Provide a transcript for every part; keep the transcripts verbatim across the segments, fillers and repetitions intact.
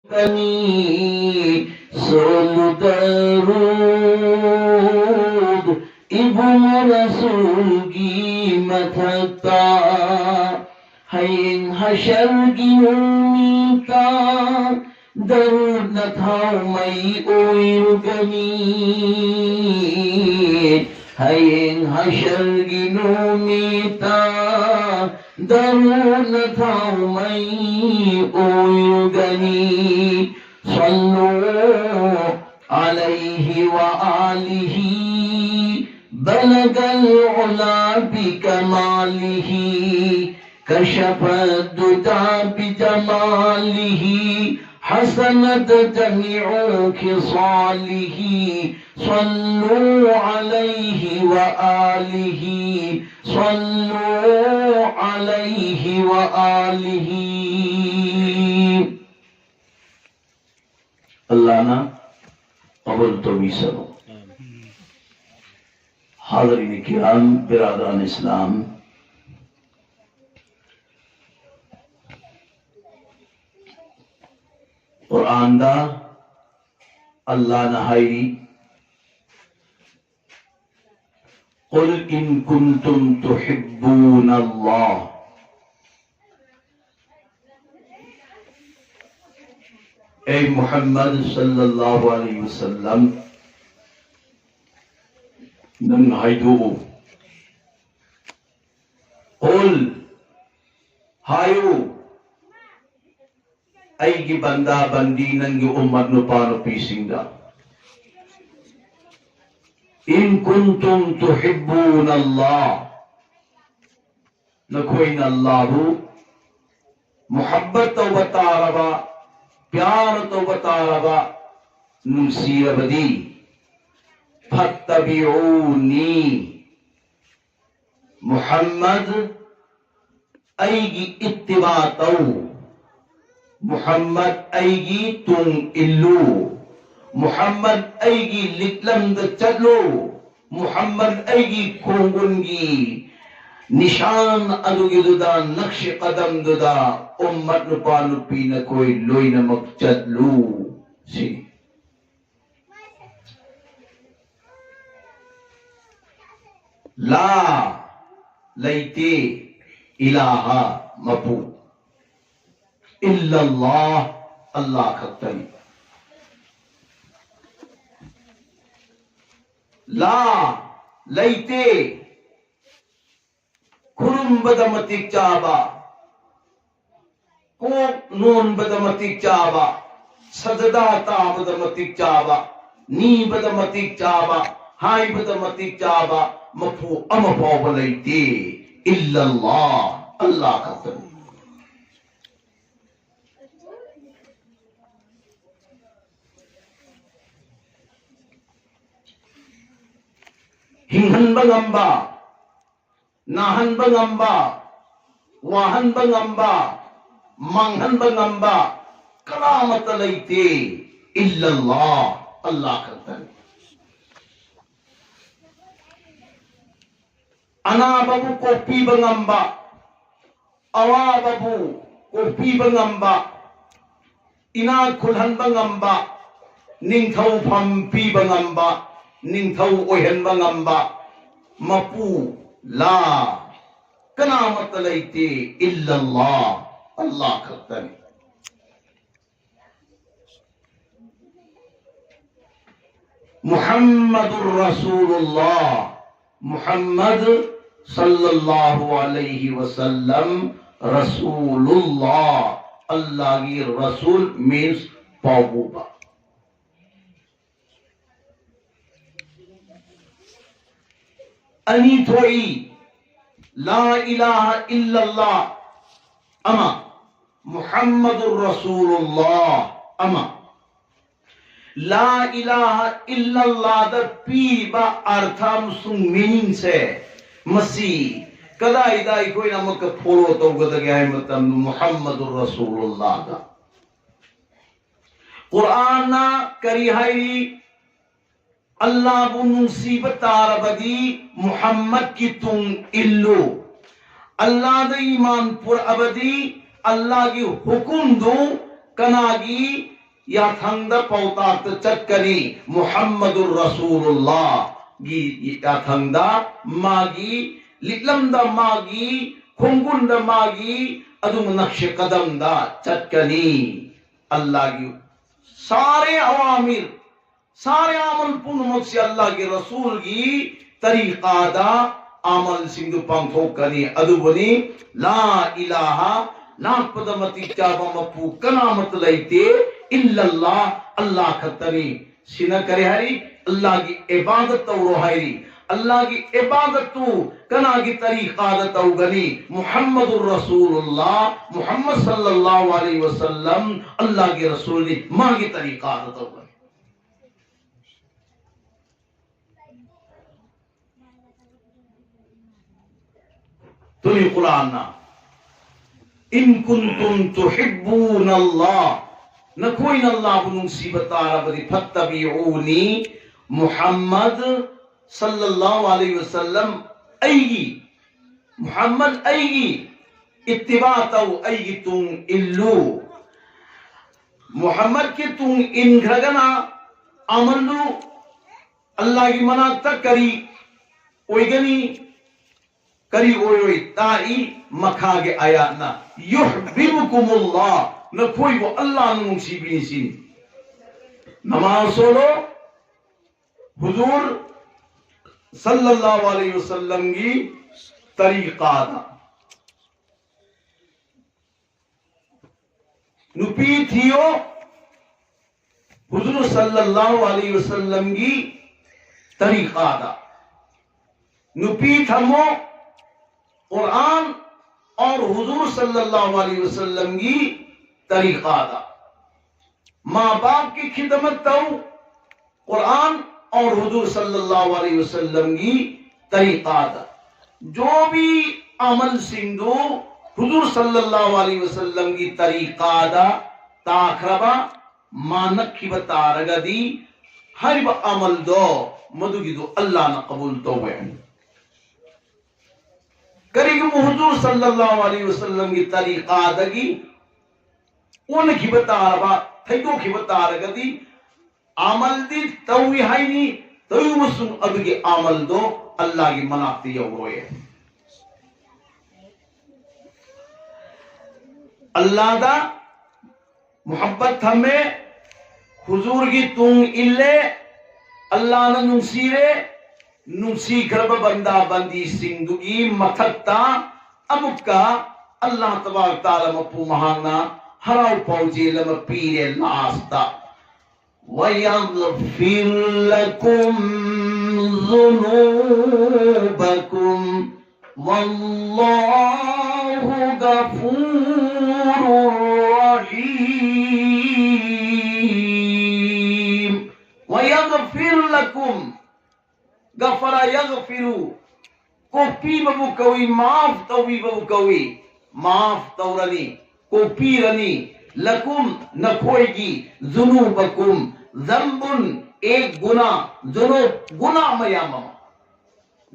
ꯀꯅꯤ꯫ ꯁꯣꯜꯂꯨ ꯗꯔꯨꯗ ꯏꯕꯨꯡꯉꯣ ꯔꯁꯨꯜꯒꯤ ꯃꯊꯛꯇ꯫ ꯍꯌꯦꯡ ꯍꯁꯔꯒꯤ ꯅꯨꯃꯤꯠꯇ ꯗꯔꯨꯗꯅ ꯊꯥꯎꯃꯩ ꯑꯣꯏꯔꯨꯒꯅꯤ꯫ ꯍꯌꯦꯡ ꯍꯁꯔꯒꯤ ꯅꯨꯃꯤꯠꯇ ꯗꯔꯨꯗꯅ ꯊꯥꯎꯃꯩ ꯑꯣꯏꯔꯨꯒꯅꯤ꯫ صلوا عليه وآله، بلغ العلا بكماله، كشف الدجى بجماله، حسنت جميع خصاله. صلوا عليه وآله، صلوا عليه وآله. ꯑꯜꯂꯥꯍꯅ ꯀꯕꯨꯜ ꯇꯧꯕꯤꯁꯅꯨ꯫ ꯍꯥꯖꯔꯤꯟ ꯀꯤꯔꯥꯝ, ꯕꯤꯔꯥꯗꯔꯥꯟ ꯏꯁꯂꯥꯝ, ꯀꯨꯔꯥꯟꯗ ꯑꯜꯂꯥꯍꯅ ꯍꯥꯏꯔꯤ, قل إن كنتم تحبون الله. ꯑꯦ ꯃꯨꯍꯝꯃꯗ ꯁꯜꯂꯜꯂꯥꯍꯨ ꯑꯂꯩꯍꯤ ꯋꯁꯜꯂꯝ, ꯅꯪ ꯍꯥꯏꯗꯣꯛꯎ꯫ قل، ꯍꯥꯏꯌꯨ꯫ ꯑꯩꯒꯤ ꯕꯟꯗꯥ ꯕꯟꯗꯤ, ꯅꯪꯒꯤ ꯎꯝꯃꯠ ꯅꯨꯄꯥ ꯅꯨꯄꯤꯁꯤꯡꯗ, إن كنتم تحبون الله، ꯅꯈꯣꯏꯅ ꯑꯜꯂꯥꯍꯕꯨ ꯃꯨꯍꯕꯠ ꯇꯧꯕ ꯇꯥꯔꯕ, ꯄ꯭ꯌꯥꯔ ꯇꯧꯕ ꯇꯥꯔꯕ, ꯅꯨꯡꯁꯤꯔꯕꯗꯤ, فاتبعوني، ꯃꯨꯍꯝꯃꯗ, ꯑꯩꯒꯤ ꯏꯠꯇꯤꯕꯥ ꯇꯧ꯫ ꯃꯨꯍꯝꯃꯗ, ꯑꯩꯒꯤ ꯇꯨꯡ ꯏꯜꯂꯨ꯫ ꯃꯨꯍꯝꯃꯗ, ꯑꯩꯒꯤ ꯂꯤꯛꯂꯝꯗ ꯆꯠꯂꯨ꯫ ꯃꯨꯍꯝꯃꯗ, ꯑꯩꯒꯤ ꯈꯣꯡꯒꯨꯟꯒꯤ ꯅꯤꯁꯥꯟ ꯑꯗꯨꯒꯤꯗꯨꯗ, ꯅꯛꯁꯤ ꯀꯗꯝꯗꯨꯗ ꯎꯝꯃꯠ ꯅꯨꯄꯥ ꯅꯨꯄꯤ ꯅꯈꯣꯏ ꯂꯣꯏꯅꯃꯛ ꯆꯠꯂꯨ ꯁꯤꯅꯤ꯫ ꯂꯥ ꯂꯩꯇꯦ ꯏꯂꯥꯍ ꯃꯄꯨ ꯏꯜꯂꯜꯂꯥꯍ ꯑꯜꯂꯥꯍ ꯈꯛꯇꯅꯤ꯫ ꯂꯥ ꯂꯩꯇꯦ ꯈꯨꯔꯨꯝꯕꯗ ꯃꯇꯤꯛ ꯆꯥꯕ, ꯀꯣꯛ ꯅꯣꯟꯕꯗ ꯃꯇꯤꯛ ꯆꯥꯕ, ꯁꯖꯗꯥ ꯇꯥꯕꯗ ꯃꯇꯤꯛ ꯆꯥꯕ, ꯅꯤꯕꯗ ꯃꯇꯤꯛ ꯆꯥꯕ, ꯍꯥꯏꯕꯗ ꯃꯇꯤꯛ ꯆꯥꯕ ꯃꯄꯨ ꯑꯃ ꯐꯥꯎꯕ ꯂꯩꯇꯦ꯫ ꯏꯜꯂꯜꯂꯥꯍ ꯑꯜꯂꯥꯍ ꯈꯛꯇꯅꯤ꯫ ꯍꯤꯡꯍꯟꯕ ꯉꯝꯕ, ꯅꯥꯍꯟꯕ ꯉꯝꯕ, ꯋꯥꯍꯟꯕ ꯉꯝꯕ, ꯃꯥꯡꯍꯟꯕ ꯉꯝꯕ ꯀꯅꯥꯃꯠꯇ ꯂꯩꯇꯦ꯫ ꯏꯜꯂꯜꯂꯥꯍ ꯑꯜꯂꯥꯍ ꯈꯛꯇꯅꯤ꯫ ꯑꯅꯥꯕꯕꯨ ꯀꯣꯛꯄꯤꯕ ꯉꯝꯕ, ꯑꯋꯥꯕꯕꯨ ꯀꯣꯛꯄꯤꯕ ꯉꯝꯕ, ꯏꯅꯥꯛ ꯈꯨꯜꯍꯟꯕ ꯉꯝꯕ, ꯅꯤꯡꯊꯧꯐꯝ ꯄꯤꯕ ꯉꯝꯕ, ꯅꯤꯡꯊꯧ ꯑꯣꯏꯍꯟꯕ ꯉꯝꯕ ꯃꯄꯨ ꯂꯥ ꯀꯅꯥꯃꯠꯇ ꯂꯩꯇꯦ꯫ ꯏꯜꯂꯜꯂꯥꯍ ꯑꯜꯂꯥꯍ ꯈꯛꯇꯅꯤ꯫ ꯃꯨꯍꯝꯃꯗꯨꯔ ꯔꯁꯨꯂꯨꯜꯂꯥꯍ, ꯃꯨꯍꯝꯃꯗ ꯁꯜꯂꯜꯂꯥꯍꯨ ꯑꯂꯩꯍꯤ ꯋꯁꯜꯂꯝ ꯔꯁꯨꯂꯨꯜꯂꯥꯍ, ꯑꯜꯂꯥꯍꯒꯤ ꯔꯁꯨꯜ means ꯄꯥꯎꯕꯨꯕ꯫ ꯑꯅꯤ ꯊꯣꯛꯏ꯫ ꯂꯥ ꯏꯂꯥꯍ ꯏꯜꯂꯜꯂꯥꯍ ꯑꯃ, ꯃꯨꯍꯝꯃꯗꯨꯔ ꯔꯁꯨꯂꯨꯜꯂꯥꯍ ꯑꯃ꯫ ꯂꯥ ꯏꯂꯥꯍ ꯏꯜꯂꯜꯂꯥꯍꯗ ꯄꯤꯔꯤꯕ ꯑꯔꯊ ꯑꯃꯁꯨꯡ meaningꯁꯦ, ꯃꯁꯤ ꯀꯗꯥꯏꯗ ꯑꯩꯈꯣꯏꯅ ꯑꯃꯨꯛꯀ follow ꯇꯧꯒꯗꯒꯦ ꯍꯥꯏꯕ ꯃꯇꯝꯗ ꯃꯨꯍꯝꯃꯗꯨꯔ ꯔꯁꯨꯂꯨꯜꯂꯥꯍꯗ꯫ ꯀꯨꯔꯥꯟꯅ ꯀꯔꯤ ꯍꯥꯏꯔꯤ? ꯑꯜꯂꯥꯕꯨ ꯅꯨꯡꯁꯤꯕ ꯇꯥꯔꯕꯗꯤ ꯃꯨꯍꯝꯃꯗꯀꯤ ꯇꯨꯡ ꯏꯜꯂꯨ꯫ ꯑꯜꯂꯥꯗ ꯏꯃꯥꯟ ꯄꯨꯔꯛꯑꯕꯗꯤ ꯑꯜꯂꯥꯍꯒꯤ ꯍꯨꯀꯨꯝꯗꯨ ꯀꯅꯥꯒꯤ ꯌꯥꯊꯪꯗ ꯄꯥꯎꯇꯥꯛꯇ ꯆꯠꯀꯅꯤ? ꯃꯨꯍꯝꯃꯗꯨꯔ ꯔꯁꯨꯂꯨꯜꯂꯥꯍꯒꯤ ꯌꯥꯊꯪꯗ, ꯃꯥꯒꯤ ꯂꯤꯛꯂꯝꯗ, ꯃꯥꯒꯤ ꯈꯣꯡꯒꯨꯟꯗ, ꯃꯥꯒꯤ ꯑꯗꯨꯝ ꯅꯛꯁꯦ ꯀꯗꯝꯗ ꯆꯠꯀꯅꯤ꯫ ꯑꯜꯂꯥꯍꯒꯤ ꯁꯥꯔꯦ ꯑꯋꯥꯃꯤꯔ, ꯁꯥꯔꯦ ꯑꯃꯜ ꯄꯨꯝꯅꯃꯛꯁꯤ ꯑꯜꯂꯥꯍꯒꯤ ꯔꯁꯨꯜꯒꯤ ꯇꯔꯤꯀꯥꯗ ꯑꯃꯜꯁꯤꯡꯗꯨ ꯄꯥꯡꯊꯣꯛꯀꯅꯤ꯫ ꯑꯗꯨꯕꯨꯅꯤ, ꯂꯥ ꯏꯂꯥꯍ, ꯂꯥꯛꯄꯗ ꯃꯇꯤꯛ ꯆꯥꯕ ꯃꯄꯨ ꯀꯅꯥꯃꯠꯇ ꯂꯩꯇꯦ, ꯏꯜꯂꯜꯂꯥꯍ, ꯑꯜꯂꯥꯍ ꯈꯛꯇꯅꯤ꯫ ꯁꯤꯅ ꯀꯔꯤ ꯍꯥꯏꯔꯤ? ꯑꯜꯂꯥꯍꯒꯤ ꯏꯕꯥꯗꯠ ꯇꯧꯔꯣ ꯍꯥꯏꯔꯤ꯫ ꯑꯜꯂꯥꯍꯒꯤ ꯏꯕꯥꯗꯠꯇꯨ ꯀꯅꯥꯒꯤ ꯇꯔꯤꯀꯥꯗ ꯇꯧꯒꯅꯤ? ꯃꯨꯍꯝꯃꯗꯨꯔ ꯔꯁꯨꯂꯨꯜꯂꯥꯍ, ꯃꯨꯍꯝꯃꯗ ꯁꯜꯂꯜꯂꯥꯍꯨ ꯑꯂꯩꯍꯤ ꯋꯁꯜꯂꯝ ꯑꯜꯂꯥꯍꯒꯤ ꯔꯁꯨꯜꯅꯤ, ꯃꯥꯒꯤ ꯇꯔꯤꯀꯥꯗ ꯇꯧꯒꯅꯤ꯫ ꯇꯨꯅꯤ ꯀꯨꯔꯥꯟꯅ, "ꯏꯟ ꯀꯨꯟꯇꯨꯝ ꯇꯨꯍꯤꯕꯨꯅ ꯑꯜꯂꯥꯍ", ꯅꯈꯣꯏꯅ ꯑꯜꯂꯥꯍꯕꯨ ꯅꯨꯡꯁꯤꯕ ꯇꯥꯔꯕꯗꯤ, "ꯐꯠꯇꯕꯤꯎꯅꯤ", ꯃꯨꯍꯝꯃꯗ ꯁꯜꯂꯜꯂꯥꯍꯨ ꯑꯂꯩꯍꯤ ꯋꯁꯜꯂꯝ, ꯑꯩꯒꯤ, ꯃꯨꯍꯝꯃꯗ ꯑꯩꯒꯤ ꯏꯠꯇꯤꯕꯥ ꯇꯧ, ꯑꯩꯒꯤ ꯇꯨꯡ ꯏꯜꯂꯨ꯫ ꯃꯨꯍꯝꯃꯗꯀꯤ ꯇꯨꯡ ꯏꯟꯈ꯭ꯔꯒꯅ ꯑꯃꯜꯗꯨ ꯑꯜꯂꯥꯍꯒꯤ ꯃꯅꯥꯛꯇ ꯀꯔꯤ ꯑꯣꯏꯒꯅꯤ, ꯀꯔꯤ ꯑꯣꯏꯔꯣꯏ ꯇꯥꯛꯏ ꯃꯈꯥꯒꯤ ꯑꯥꯌꯥꯠꯅ꯫ "ꯌꯨꯍꯕꯤꯕꯨꯀꯨꯃꯨꯜꯂꯥꯍ", ꯅꯈꯣꯏꯕꯨ ꯑꯜꯂꯥꯍꯅ ꯅꯨꯡꯁꯤꯕꯤꯅꯤ ꯁꯤꯅꯤ꯫ ꯅꯃꯥꯖ ꯁꯣꯜꯂꯣ, ꯍꯨꯖꯨꯔ ꯁꯜꯂꯜꯂꯥꯍꯨ ꯑꯂꯩꯍꯤ ꯋꯁꯜꯂꯝꯒꯤ ꯇꯔꯤꯀꯥꯗ꯫ ꯅꯨꯄꯤ ꯊꯤꯌꯣ, ꯍꯨꯖꯨꯔ ꯁꯜꯂꯜꯂꯥꯍꯨ ꯑꯂꯩꯍꯤ ꯋꯁꯜꯂꯝꯒꯤ ꯇꯔꯤꯀꯥꯗ꯫ ꯅꯨꯄꯤ ꯊꯝꯃꯣ, ꯀꯨꯔꯥꯟ ꯑꯣꯔ ꯍꯨꯖꯨꯔ ꯁꯜꯂꯜꯂꯥꯍꯨ ꯑꯂꯩꯍꯤ ꯋꯁꯜꯂꯝꯒꯤ ꯇꯔꯤꯀꯥꯗ꯫ ꯃꯥ ꯕꯥꯞꯀꯤ ꯈꯤꯗꯃꯠ ꯇꯧ, ꯀꯨꯔꯥꯟ ꯑꯣꯔ ꯍꯨꯖꯨꯔ ꯁꯜꯂꯜꯂꯥꯍꯨ ꯑꯂꯩꯍꯤ ꯋꯁꯜꯂꯝꯒꯤ ꯇꯔꯤꯀꯥꯗ꯫ ꯖꯣ ꯚꯤ ꯑꯃꯜꯁꯤꯡꯗꯨ ꯍꯨꯖꯨꯔ ꯁꯜꯂꯜꯂꯥꯍꯨ ꯑꯂꯩꯍꯤ ꯋꯁꯜꯂꯝꯒꯤ ꯇꯔꯤꯀꯥꯗ ꯇꯥꯈ꯭ꯔꯕ, ꯃꯥꯟꯅꯈꯤꯕ ꯇꯥꯔꯒꯗꯤ, ꯍꯥꯏꯔꯤꯕ ꯑꯃꯜꯗꯣ, ꯃꯗꯨꯒꯤꯗꯨ ꯑꯜꯂꯥꯍꯅ ꯀꯕꯨꯜ ꯇꯧꯋꯦ꯫ ꯀꯔꯤꯒꯨꯝꯕ ꯍꯨꯖꯨꯔ ꯁꯜꯂꯜꯂꯥꯍꯨ ꯑꯂꯩꯍꯤ ꯋꯥꯁꯜꯂꯝꯒꯤ ꯇꯔꯤꯀꯥꯗꯒꯤ ꯑꯣꯟꯈꯤꯕ ꯇꯥꯔꯕ, ꯊꯩꯗꯣꯛꯈꯤꯕ ꯇꯥꯔꯒꯗꯤ, ꯑꯃꯜꯗꯤ ꯇꯧꯏ ꯍꯥꯏꯅꯤ, ꯇꯧꯏ ꯑꯃꯁꯨꯡ ꯑꯗꯨꯒꯤ ꯑꯃꯜꯗꯣ ꯑꯜꯂꯥꯍꯒꯤ ꯃꯅꯥꯛꯇ ꯌꯧꯔꯣꯏ꯫ ꯑꯜꯂꯥꯍꯗ ꯃꯨꯍꯕꯠ ꯊꯝꯃꯦ, ꯍꯨꯖꯨꯔꯒꯤ ꯇꯨꯡ ꯏꯜꯂꯦ, ꯑꯜꯂꯥꯍꯅ ꯅꯨꯡꯁꯤꯔꯦ, ꯅꯨꯡꯁꯤꯈ꯭ꯔꯕ ꯕꯟꯗꯥ ꯕꯟꯗꯤꯁꯤꯡꯗꯨꯒꯤ ꯃꯊꯛꯇ ꯑꯃꯨꯛꯀ ꯑꯜꯂꯥꯍ ꯇꯕꯥꯔꯛ ꯇꯥꯂꯥ ꯃꯄꯨ ꯃꯍꯥꯛꯅ ꯍꯔꯥꯎ ꯄꯥꯎꯖꯦꯜ ꯑꯃ ꯄꯤꯔꯦ ꯂꯥꯁꯇ꯫ ويغفر لكم ذنوبكم والله غفور رحيم. ويغفر لكم. غفر يغفر. ꯀꯣꯛꯄꯤꯕꯕꯨ ꯀꯧꯏ, ꯃꯥꯐ ꯇꯧꯕꯤꯕꯕꯨ ꯀꯧꯏ꯫ ꯃꯥꯐ ꯇꯧꯔꯅꯤ, ꯀꯣꯛꯄꯤꯔꯅꯤ꯫ لكم, ꯅꯈꯣꯏꯒꯤ, ذنوبكم, ذنب, एक गुनाह, ذنوب, ꯒꯨꯅꯥ ꯃꯌꯥꯝ ꯑꯃ꯫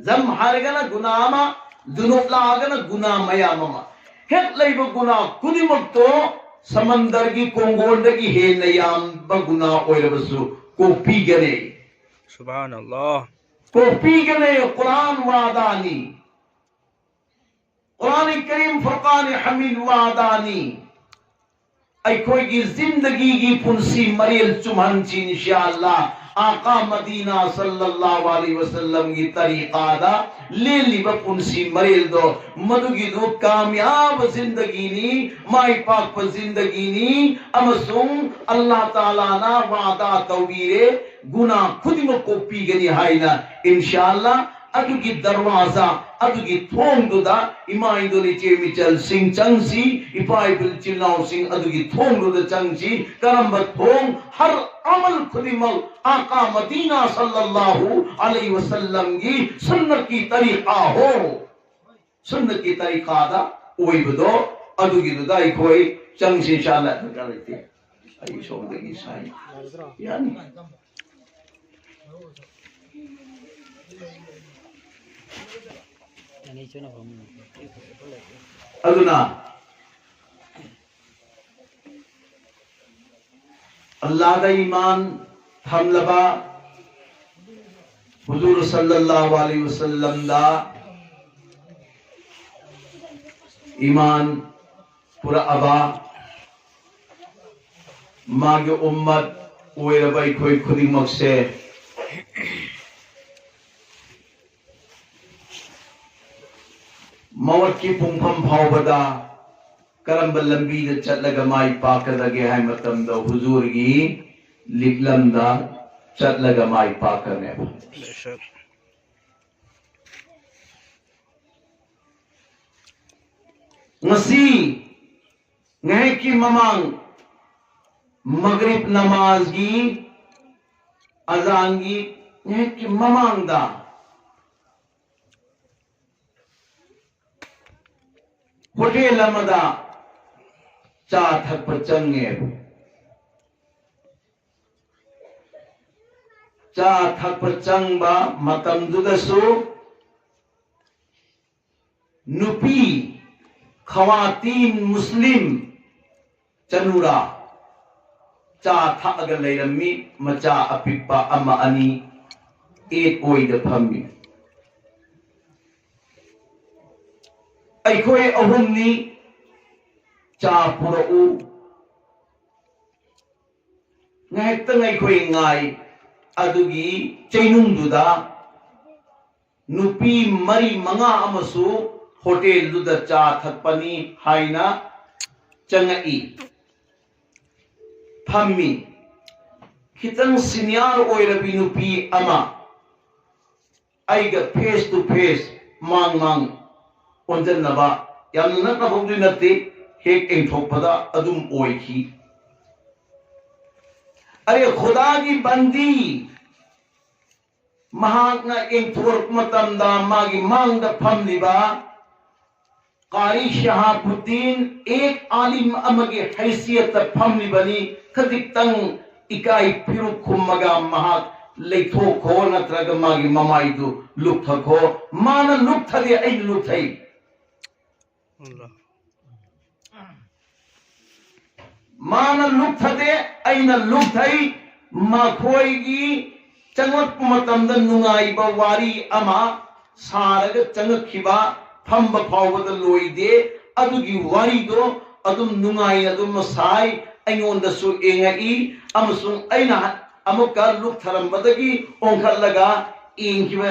ꯖꯝ ꯍꯥꯏꯔꯒꯅ ꯒꯨꯅꯥ ꯑꯃ, ꯖꯨꯅꯨꯕ ꯂꯥꯛꯑꯒꯅ ꯒꯨꯅꯥ ꯃꯌꯥꯝ ꯑꯃ꯫ ꯍꯦꯛ ꯂꯩꯕ ꯒꯨꯅꯥ ꯈꯨꯗꯤꯡꯃꯛꯇꯣ ꯁꯃꯟꯗꯔꯒꯤ ꯀꯣꯡꯒꯣꯟꯗꯒꯤ ꯍꯦꯟꯅ ꯌꯥꯝꯕ ꯒꯨꯅꯥ ꯑꯣꯏꯔꯕꯁꯨ ꯀꯣꯛꯄꯤꯒꯅꯤ꯫ ꯁꯨꯕꯍꯥꯅꯜꯂꯥꯍ꯫ ꯀꯣꯛꯄꯤꯒꯅꯤ꯫ ꯀꯨꯔꯥꯟ ꯋꯥꯗꯥꯅꯤ꯫ ꯀꯨꯔꯥꯟ ꯀꯔꯤꯝ ꯐꯨꯔꯀꯥꯟ ꯍꯃꯤꯗ ꯋꯥꯗꯥꯅꯤ꯫ ꯑꯩꯈꯣꯏꯒꯤ ꯖꯤꯟꯗꯒꯤꯒꯤ ꯄꯨꯟꯁꯤ ꯃꯔꯦꯜ ꯆꯨꯝꯍꯟꯁꯤ ꯏꯟꯁꯥ ꯑꯜꯂꯥ꯫ ꯑꯥꯀꯥ ꯃꯗꯤꯅꯥ ꯁꯜꯂꯜꯂꯥꯍꯨ ꯑꯂꯩꯍꯤ ꯋꯁꯜꯂꯝꯒꯤ ꯇꯔꯤꯀꯥꯗ ꯂꯦꯜꯂꯤꯕ ꯄꯨꯟꯁꯤ ꯃꯔꯦꯜꯗꯣ, ꯃꯗꯨꯒꯤꯗꯨ ꯀꯥꯃꯤꯌꯥꯕ ꯖꯤꯟꯗꯒꯤꯅꯤ, ꯃꯥꯏ ꯄꯥꯛꯄ ꯖꯤꯟꯗꯒꯤꯅꯤ, ꯑꯃꯁꯨꯡ ꯑꯜꯂꯥꯍ ꯇꯥꯂꯥꯅ ꯋꯥꯗꯥ ꯇꯧꯕꯤꯔꯦ, ꯒꯨꯅꯥ ꯈꯨꯗꯤꯡꯃꯛ ꯀꯣꯛꯄꯤꯒꯅꯤ ꯍꯥꯏꯅ, ꯏꯟꯁꯥ ꯑꯜꯂꯥ꯫ ꯑꯗꯨꯒꯤ ꯗꯔꯋꯥꯖꯥ, ꯑꯗꯨꯒꯤ ꯊꯣꯡꯗꯨꯗ ꯏꯃꯥ ꯏꯟꯗꯣꯜ ꯏꯆꯦ ꯃꯤꯆꯜꯁꯤꯡ ꯆꯪꯁꯤ, ꯏꯄꯥ ꯏꯄꯨ ꯏꯆꯤꯜ ꯏꯅꯥꯎꯁꯤꯡ ꯑꯗꯨꯒꯤ ꯊꯣꯡꯗꯨꯗ ꯆꯪꯁꯤ꯫ ꯀꯔꯝꯕ ꯊꯣꯡ? ꯍꯔ ꯑꯃꯜ ꯈꯨꯗꯤꯡꯃꯛ ꯑꯥꯀꯥ ꯃꯗꯤꯅꯥ ꯁꯜꯂꯜꯂꯥꯍꯨ ꯑꯂꯩꯍꯤ ꯋꯁꯜꯂꯝꯒꯤ ꯁꯨꯟꯅꯠꯀꯤ ꯇꯔꯤꯀꯥ ꯍꯣ, ꯁꯨꯟꯅꯠꯀꯤ ꯇꯔꯤꯀꯥꯗ ꯑꯣꯏꯕꯗꯣ, ꯑꯗꯨꯒꯤꯗꯨꯗ ꯑꯩꯈꯣꯏ ꯆꯪꯁꯤ꯫ ꯏꯟꯁꯥ ꯑꯜꯂꯥ, ꯗꯔꯀꯥꯔ ꯂꯩꯇꯦ꯫ ꯑꯩ ꯁꯣꯝꯗꯒꯤ ꯁꯥꯏ꯫ ꯌꯥꯅꯤ꯫ ꯑꯗꯨꯅ ꯑꯜꯂꯥꯍꯗ ꯏꯃꯥꯟ ꯊꯝꯂꯕ, ꯍꯨꯖꯨꯔ ꯁꯜꯂꯜꯂꯥꯍꯨ ꯑꯂꯩꯍꯤ ꯋꯁꯜꯂꯝꯗ ꯏꯃꯥꯟ ꯄꯨꯔꯛꯑꯕ, ꯃꯥꯒꯤ ꯎꯝꯃꯠ ꯑꯣꯏꯔꯕ ꯑꯩꯈꯣꯏ ꯈꯨꯗꯤꯡꯃꯛꯁꯦ ꯃꯃꯠꯀꯤ ꯄꯨꯡꯐꯝ ꯐꯥꯎꯕꯗ ꯀꯔꯝꯕ ꯂꯝꯕꯤꯗ ꯆꯠꯂꯒ ꯃꯥꯏ ꯄꯥꯛꯀꯗꯒꯦ ꯍꯥꯏ ꯃꯇꯝꯗ ꯍꯨꯖꯨꯔꯒꯤ ꯂꯤꯛꯂꯝꯗ ꯆꯠꯂꯒ ꯃꯥꯏ ꯄꯥꯛꯀꯅꯦꯕ꯫ ꯉꯁꯤ ꯉꯥꯏꯍꯥꯛꯀꯤ ꯃꯃꯥꯡ ꯃꯒ꯭ꯔꯤꯕ ꯅꯃꯥꯖꯒꯤ ꯑꯖꯥꯟꯒꯤ ꯉꯥꯏꯍꯥꯛꯀꯤ ꯃꯃꯥꯡꯗ ꯍꯣꯇꯦꯜ ꯑꯃꯗ ꯆꯥ ꯊꯛꯄ ꯆꯪꯉꯦꯕ꯫ ꯆꯥ ꯊꯛꯄ ꯆꯪꯕ ꯃꯇꯝꯗꯨꯗꯁꯨ ꯅꯨꯄꯤ, ꯈꯋꯥꯇꯤꯟ ꯃꯨꯁꯂꯤꯝ ꯆꯅꯨꯔꯥ ꯆꯥ ꯊꯛꯑꯒ ꯂꯩꯔꯝꯃꯤ꯫ ꯃꯆꯥ ꯑꯄꯤꯛꯄ ꯑꯃ ꯑꯅꯤ ꯑꯦꯠ ꯑꯣꯏꯗ ꯐꯝꯃꯤ꯫ ꯑꯩꯈꯣꯏ ꯑꯍꯨꯝꯅꯤ ꯆꯥ ꯄꯨꯔꯛꯎ꯫ ꯉꯥꯏꯍꯥꯛꯇꯪ ꯑꯩꯈꯣꯏ ꯉꯥꯏ꯫ ꯑꯗꯨꯒꯤ ꯆꯩꯅꯨꯡꯗꯨꯗ ꯅꯨꯄꯤ ꯃꯔꯤ ꯃꯉꯥ ꯑꯃꯁꯨ ꯍꯣꯇꯦꯜꯗꯨꯗ ꯆꯥ ꯊꯛꯄꯅꯤ ꯍꯥꯏꯅ ꯆꯪꯉꯛꯏ꯫ ꯐꯝꯃꯤ꯫ ꯈꯤꯇꯪ ꯁꯤꯅꯤꯌꯥꯔ ꯑꯣꯏꯔꯕꯤ ꯅꯨꯄꯤ ꯑꯃ ꯑꯩꯒ ꯐꯦꯁ ꯇꯨ ꯐꯦꯁ, ꯃꯥꯡ ꯃꯥꯡ ꯑꯣꯟꯁꯤꯟꯅꯕ, ꯌꯥꯝꯅ ꯅꯛꯅꯕꯕꯨꯗꯤ ꯅꯠꯇꯦ, ꯍꯦꯛ ꯌꯦꯡꯊꯣꯛꯄꯗ ꯑꯗꯨꯝ ꯑꯣꯏꯈꯤ꯫ ꯑꯔꯦ ꯈꯨꯗꯥꯒꯤ ꯕꯟꯗꯤ, ꯃꯍꯥꯛꯅ ꯌꯦꯡꯊꯣꯔꯛꯄ ꯃꯇꯝꯗ ꯃꯥꯒꯤ ꯃꯥꯡꯗ ꯐꯝꯂꯤꯕ ꯀꯥꯔꯤ ꯁꯤꯍꯥꯕꯨꯗꯤꯟ ꯑꯦꯛ ꯑꯥꯂꯤꯝ ꯑꯃꯒꯤ ꯍꯩꯁꯤꯌꯠꯇ ꯐꯝꯂꯤꯕꯅꯤ꯫ ꯈꯖꯤꯛꯇꯪ ꯏꯀꯥꯏ ꯐꯤꯔꯨꯛ ꯈꯨꯝꯃꯒ ꯃꯍꯥꯛ ꯂꯩꯊꯣꯛꯈꯣ, ꯅꯠꯇ꯭ꯔꯒ ꯃꯥꯒꯤ ꯃꯃꯥꯏꯗꯨ ꯂꯨꯞꯊꯈꯣ꯫ ꯃꯥꯅ ꯂꯨꯞꯊꯗꯦ, ꯑꯩꯅ ꯂꯨꯞꯊꯩ꯫ ꯑꯜꯂꯥꯍ꯫ ꯃꯥꯅ ꯂꯨꯞꯊꯗꯦ, ꯑꯩꯅ ꯂꯨꯞꯊꯩ꯫ ꯃꯈꯣꯏꯒꯤ ꯆꯪꯂꯛꯄ ꯃꯇꯝꯗ ꯅꯨꯡꯉꯥꯏꯕ ꯋꯥꯔꯤ ꯑꯃ ꯁꯥꯔꯒ ꯆꯪꯉꯛꯈꯤꯕ, ꯐꯝꯕ ꯐꯥꯎꯕꯗ ꯂꯣꯏꯗꯦ꯫ ꯑꯗꯨꯒꯤ ꯋꯥꯔꯤꯗꯣ ꯑꯗꯨꯝ ꯅꯨꯡꯉꯥꯏꯅ ꯑꯗꯨꯝ ꯁꯥꯏ, ꯑꯩꯉꯣꯟꯗꯁꯨ ꯌꯦꯡꯉꯛꯏ, ꯑꯃꯁꯨꯡ ꯑꯩꯅ ꯑꯃꯨꯛꯀ ꯂꯨꯞꯊꯔꯝꯕꯗꯒꯤ ꯑꯣꯟꯈꯠꯂꯒ ꯌꯦꯡꯈꯤꯕ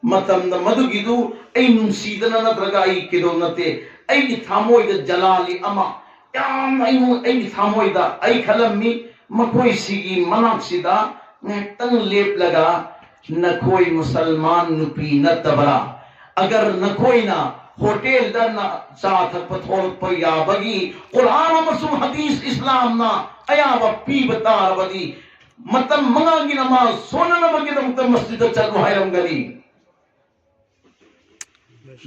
ꯃꯇꯝꯗ, ꯃꯗꯨꯒꯤꯗꯨ ꯑꯩ ꯅꯨꯡꯁꯤꯗꯅ ꯅꯠꯇ꯭ꯔꯒ ꯑꯩ ꯀꯩꯗꯧ ꯅꯠꯇꯦ, ꯑꯩꯒꯤ ꯊꯃꯣꯏꯗ ꯖꯂꯥꯂꯤ ꯑꯃ, ꯌꯥꯝ ꯑꯩꯉꯣꯟ-, ꯑꯩꯒꯤ ꯊꯃꯣꯏꯗ ꯑꯩ ꯈꯜꯂꯝꯃꯤ, ꯃꯈꯣꯏꯁꯤꯒꯤ ꯃꯅꯥꯛꯁꯤꯗ ꯉꯥꯏꯍꯥꯛꯇꯪ ꯂꯦꯞꯂꯒ, "ꯅꯈꯣꯏ ꯃꯨꯁꯜꯃꯥꯟ ꯅꯨꯄꯤ ꯅꯠꯇꯕ꯭ꯔꯥ? ꯑꯒꯔ ꯅꯈꯣꯏꯅ ꯍꯣꯇꯦꯜꯗ ꯅ-, ꯆꯥ ꯊꯛꯄ ꯊꯣꯛꯂꯛꯄ ꯌꯥꯕꯒꯤ ꯀꯨꯔꯥꯟ ꯑꯃꯁꯨꯡ ꯍꯗꯤꯁ ꯏꯁꯂꯥꯝꯅ ꯑꯌꯥꯕ ꯄꯤꯕ ꯇꯥꯔꯕꯗꯤ, ꯃꯇꯝ ꯃꯉꯥꯒꯤ ꯅꯃꯥꯖ ꯁꯣꯟꯅꯅꯕꯒꯤꯗꯃꯛꯇ ꯃꯁꯖꯤꯗ ꯆꯠꯂꯨ ꯍꯥꯏꯔꯝꯒꯅꯤ,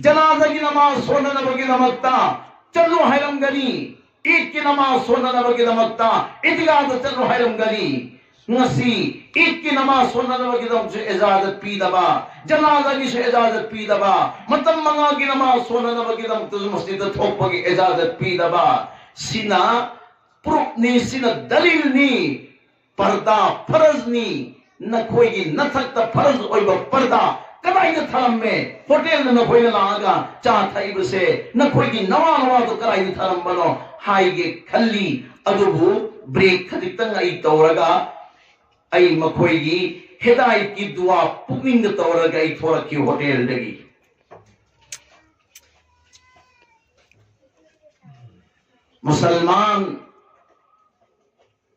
ꯖꯅꯥꯖꯒꯤ ꯅꯃꯥꯖ ꯁꯣꯟꯅꯅꯕꯒꯤꯗꯃꯛꯇ ꯆꯠꯂꯨ ꯍꯥꯏꯔꯝꯒꯅꯤ, ꯏꯗꯀꯤ ꯅꯃꯥꯖ ꯁꯣꯟꯅꯅꯕꯒꯤꯗꯃꯛꯇ ꯏꯗꯒꯥꯗ ꯆꯠꯂꯨ ꯍꯥꯏꯔꯝꯒꯅꯤ꯫ ꯉꯁꯤ ꯏꯗꯀꯤ ꯅꯃꯥꯖ ꯁꯣꯟꯅꯅꯕꯒꯤꯗꯃꯛꯁꯨ ꯏꯖꯥꯖꯠ ꯄꯤꯗꯕ, ꯖꯅꯥꯖꯒꯤꯁꯨ ꯏꯖꯥꯖꯠ ꯄꯤꯗꯕ, ꯃꯇꯝ ꯃꯉꯥꯒꯤ ꯅꯃꯥꯖ ꯁꯣꯟꯅꯅꯕꯒꯤꯗꯃꯛꯇꯁꯨ ꯃꯁꯖꯤꯗ ꯊꯣꯛꯄꯒꯤ ꯏꯖꯥꯖꯠ ꯄꯤꯗꯕ, ꯁꯤꯅ ꯄ꯭ꯔꯨꯐꯅꯤ, ꯁꯤꯅ ꯗꯂꯤꯜꯅꯤ꯫ ꯄꯔꯗꯥ ꯐꯔꯖꯅꯤ꯫ ꯅꯈꯣꯏꯒꯤ ꯅꯊꯛꯇ ꯐꯔꯖ ꯑꯣꯏꯕ ꯄꯔꯗꯥ ꯀꯗꯥꯏꯗ ꯊꯝꯂꯝꯃꯦ? ꯍꯣꯇꯦꯜꯗ ꯅꯈꯣꯏꯅ ꯂꯥꯛꯑꯒ ꯆꯥ ꯊꯛꯏꯕꯁꯦ ꯅꯈꯣꯏꯒꯤ ꯅꯋꯥ ꯅꯋꯥꯗꯣ ꯀꯗꯥꯏꯗ ꯊꯝꯂꯝꯕꯅꯣ ꯍꯥꯏꯒꯦ ꯈꯜꯂꯤ꯫ ꯑꯗꯨꯕꯨ ꯕ꯭ꯔꯦꯛ ꯈꯖꯤꯛꯇꯪ ꯑꯩ ꯇꯧꯔꯒ, ꯑꯩ ꯃꯈꯣꯏꯒꯤ ꯍꯤꯗꯥꯌꯠꯀꯤ ꯗꯨꯋꯥ ꯄꯨꯛꯅꯤꯡꯗ ꯇꯧꯔꯒ ꯑꯩ ꯊꯣꯔꯛꯈꯤ ꯍꯣꯇꯦꯜꯗꯒꯤ꯫ ꯃꯨꯁꯜꯃꯥꯟ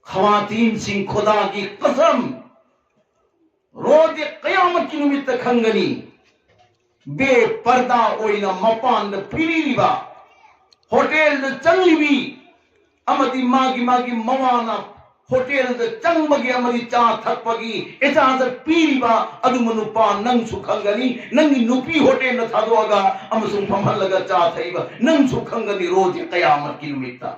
ꯈꯋꯥꯇꯤꯟꯁꯤꯡ, ꯈꯨꯗꯥꯒꯤ ꯀꯁꯝ, ꯔꯣꯖꯦ ꯀꯌꯥꯃꯠꯀꯤ ꯅꯨꯃꯤꯠꯇ ꯈꯪꯒꯅꯤ꯫ ꯕꯦꯄꯔꯗꯥ ꯑꯣꯏꯅ ꯃꯄꯥꯟꯗ ꯐꯤꯔꯤꯔꯤꯕ, ꯍꯣꯇꯦꯜꯗ ꯆꯪꯂꯤꯕꯤ, ꯑꯃꯗꯤ ꯃꯥꯒꯤ ꯃꯥꯒꯤ ꯃꯋꯥꯅ ꯍꯣꯇꯦꯜꯗ ꯆꯪꯕꯒꯤ ꯑꯃꯗꯤ ꯆꯥ ꯊꯛꯄꯒꯤ ꯏꯖꯥꯖꯠ ꯄꯤꯔꯤꯕ ꯑꯗꯨꯝꯕ ꯅꯨꯄꯥ ꯅꯪꯁꯨ ꯈꯪꯒꯅꯤ꯫ ꯅꯪꯒꯤ ꯅꯨꯄꯤ ꯍꯣꯇꯦꯜꯗ ꯊꯥꯗꯣꯛꯑꯒ ꯑꯃꯁꯨꯡ ꯐꯝꯍꯜꯂꯒ ꯆꯥ ꯊꯛꯏꯕ ꯅꯪꯁꯨ ꯈꯪꯒꯅꯤ ꯔꯣꯖꯦ ꯀꯌꯥꯃꯠꯀꯤ ꯅꯨꯃꯤꯠꯇ꯫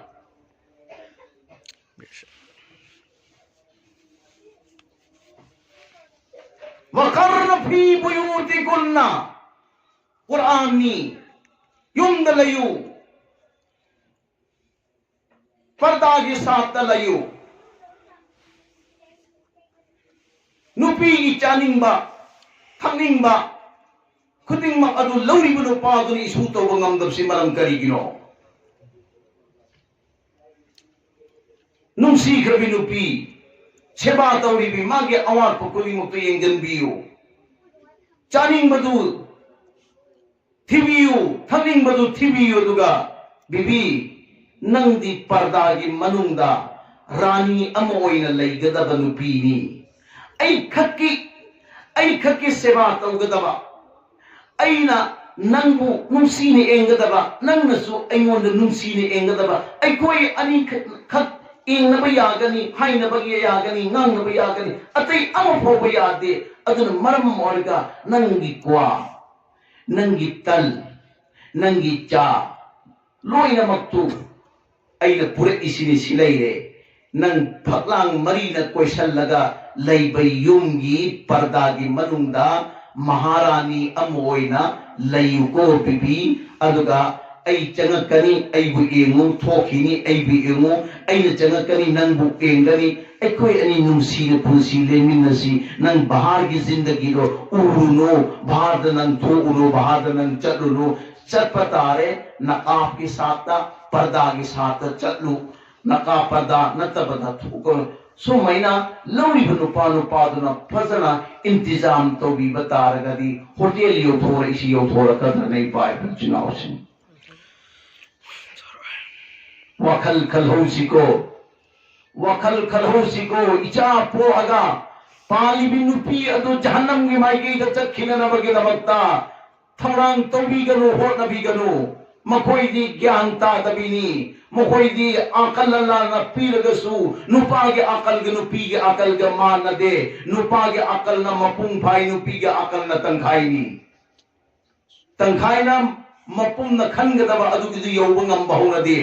ꯋꯥꯀꯔꯅ ꯐꯤ ꯕꯨꯌꯨꯇꯤꯀꯨꯟꯅ꯫ ꯀꯨꯔꯥꯟꯅꯤ꯫ ꯌꯨꯝꯗ ꯂꯩꯌꯨ꯫ ꯄꯔꯗꯥꯒꯤ ꯁꯥꯠꯇ ꯂꯩꯌꯨ꯫ ꯅꯨꯄꯤꯒꯤ ꯆꯥꯅꯤꯡꯕ, ꯊꯛꯅꯤꯡꯕ ꯈꯨꯗꯤꯡꯃꯛ ꯑꯗꯨ ꯂꯧꯔꯤꯕ ꯅꯨꯄꯥꯗꯨꯅ ꯏꯁꯨ ꯇꯧꯕ ꯉꯝꯗꯕꯁꯤ ꯃꯔꯝ ꯀꯔꯤꯒꯤꯅꯣ? ꯅꯨꯡꯁꯤꯈ꯭ꯔꯕꯤ ꯅꯨꯄꯤ, ꯁꯦꯕꯥ ꯇꯧꯔꯤꯕꯤ, ꯃꯥꯒꯤ ꯑꯋꯥꯠꯄ ꯈꯨꯗꯤꯡꯃꯛꯇꯨ ꯌꯦꯡꯁꯤꯟꯕꯤꯌꯨ꯫ ꯆꯥꯅꯤꯡꯕꯗꯨ ꯊꯤꯕꯤꯌꯨ, ꯊꯛꯅꯤꯡꯕꯗꯨ ꯊꯤꯕꯤꯌꯨ, ꯑꯗꯨꯒ ꯕꯤꯕꯤ, ꯅꯪꯗꯤ ꯄꯔꯗꯥꯒꯤ ꯃꯅꯨꯡꯗ ꯔꯥꯅꯤ ꯑꯃ ꯑꯣꯏꯅ ꯂꯩꯒꯗꯕ ꯅꯨꯄꯤꯅꯤ꯫ ꯑꯩ ꯈꯛꯀꯤ, ꯑꯩ ꯈꯛꯀꯤ ꯁꯦꯕꯥ ꯇꯧꯒꯗꯕ, ꯑꯩꯅ ꯅꯪꯕꯨ ꯅꯨꯡꯁꯤꯅ ꯌꯦꯡꯒꯗꯕ, ꯅꯪꯅꯁꯨ ꯑꯩꯉꯣꯟꯗ ꯅꯨꯡꯁꯤꯅ ꯌꯦꯡꯒꯗꯕ, ꯑꯩꯈꯣꯏ ꯑꯅꯤ ꯈꯛ ꯌꯦꯡꯅꯕ ꯌꯥꯒꯅꯤ, ꯍꯥꯏꯅꯕ ꯌꯥꯒꯅꯤ, ꯉꯥꯡꯅꯕ ꯌꯥꯒꯅꯤ, ꯑꯇꯩ ꯑꯃ ꯐꯥꯎꯕ ꯌꯥꯗꯦ꯫ ꯑꯗꯨꯅ ꯃꯔꯝ ꯑꯣꯏꯔꯒ ꯅꯪꯒꯤ ꯀ꯭ꯋꯥ, ꯅꯪꯒꯤ ꯇꯜ, ꯅꯪꯒꯤ ꯆꯥ, ꯂꯣꯏꯅꯃꯛꯇꯨ ꯑꯩꯅ ꯄꯨꯔꯛꯏꯁꯤꯅꯤ, ꯁꯤ ꯂꯩꯔꯦ꯫ ꯅꯪ ꯐꯛꯂꯥꯡ ꯃꯔꯤꯅ ꯀꯣꯏꯁꯜꯂꯒ ꯂꯩꯕ ꯌꯨꯝꯒꯤ ꯄꯔꯗꯥꯒꯤ ꯃꯅꯨꯡꯗ ꯃꯍꯥꯔꯥꯅꯤ ꯑꯃ ꯑꯣꯏꯅ ꯂꯩꯌꯨꯀꯣ ꯕꯤꯕꯤ꯫ ꯑꯗꯨꯒ ꯑꯩ ꯆꯪꯉꯛꯀꯅꯤ, ꯑꯩꯕꯨ ꯌꯦꯡꯉꯨ, ꯊꯣꯛꯈꯤꯅꯤ, ꯑꯩꯕꯨ ꯌꯦꯡꯉꯨ, ꯑꯩꯅ ꯆꯪꯉꯛꯀꯅꯤ, ꯅꯪꯕꯨ ꯌꯦꯡꯒꯅꯤ, ꯑꯩꯈꯣꯏ ꯑꯅꯤ ꯅꯨꯡꯁꯤꯅ ꯄꯨꯟꯁꯤ ꯂꯦꯟꯃꯤꯟꯅꯁꯤ꯫ ꯅꯪ ꯕꯍꯥꯔꯒꯤ ꯖꯤꯟꯗꯒꯤꯗꯣ ꯎꯔꯨꯅꯨ, ꯕꯍꯥꯔꯗ ꯅꯪ ꯊꯣꯛꯎꯅꯨ, ꯕꯍꯥꯔꯗ ꯅꯪ ꯆꯠꯂꯨꯅꯨ꯫ ꯆꯠꯄ ꯇꯥꯔꯦ, ꯅꯀꯥꯞꯀꯤ ꯁꯥꯠꯇ, ꯄꯔꯗꯥꯒꯤ ꯁꯥꯠꯇ ꯆꯠꯂꯨ꯫ ꯅꯀꯥꯞ ꯄꯔꯗꯥ ꯅꯠꯇꯕꯗ ꯊꯣꯛꯀꯅꯨ꯫ ꯁꯨꯃꯥꯏꯅ ꯂꯧꯔꯤꯕ ꯅꯨꯄꯥ ꯅꯨꯄꯥꯗꯨꯅ ꯐꯖꯅ ꯏꯟꯇꯤꯖꯥꯝ ꯇꯧꯕꯤꯕ ꯇꯥꯔꯒꯗꯤ ꯍꯣꯇꯦꯜ ꯌꯧꯊꯣꯔꯛꯏꯁꯤ ꯌꯧꯊꯣꯔꯛꯀꯗ꯭ꯔꯅꯦ, ꯏꯄꯥ ꯏꯄꯨ ꯏꯆꯤꯟ ꯏꯅꯥꯎꯁꯤꯡ? ꯋꯥꯈꯜ ꯈꯜꯍꯧꯁꯤꯀꯣ, ꯋꯥꯈꯜ ꯈꯜꯍꯧꯁꯤꯀꯣ꯫ ꯏꯆꯥ ꯄꯣꯛꯑꯒ ꯄꯥꯜꯂꯤꯕꯤ ꯅꯨꯄꯤ ꯑꯗꯨ ꯖꯍꯟꯅꯝꯒꯤ ꯃꯥꯏꯀꯩꯗ ꯆꯠꯈꯤꯅꯅꯕꯒꯤꯗꯃꯛꯇ ꯊꯧꯔꯥꯡ ꯇꯧꯕꯤꯒꯅꯨ, ꯍꯣꯠꯅꯕꯤꯒꯅꯨ꯫ ꯃꯈꯣꯏꯗꯤ ꯒ꯭ꯌꯥꯟ ꯇꯥꯗꯕꯤꯅꯤ꯫ ꯃꯈꯣꯏꯗꯤ ꯑꯀꯜ ꯑꯂꯥꯅ ꯄꯤꯔꯒꯁꯨ ꯅꯨꯄꯥꯒꯤ ꯑꯀꯜꯒ ꯅꯨꯄꯤꯒꯤ ꯑꯀꯜꯒ ꯃꯥꯟꯅꯗꯦ꯫ ꯅꯨꯄꯥꯒꯤ ꯑꯀꯜꯅ ꯃꯄꯨꯡ ꯐꯥꯏ, ꯅꯨꯄꯤꯒꯤ ꯑꯀꯜꯅ ꯇꯪꯈꯥꯏꯅꯤ꯫ ꯇꯪꯈꯥꯏꯅ ꯃꯄꯨꯝꯅ ꯈꯟꯒꯗꯕ ꯑꯗꯨꯒꯤꯗꯨ ꯌꯧꯕ ꯉꯝꯕ ꯍꯧꯅꯗꯦ꯫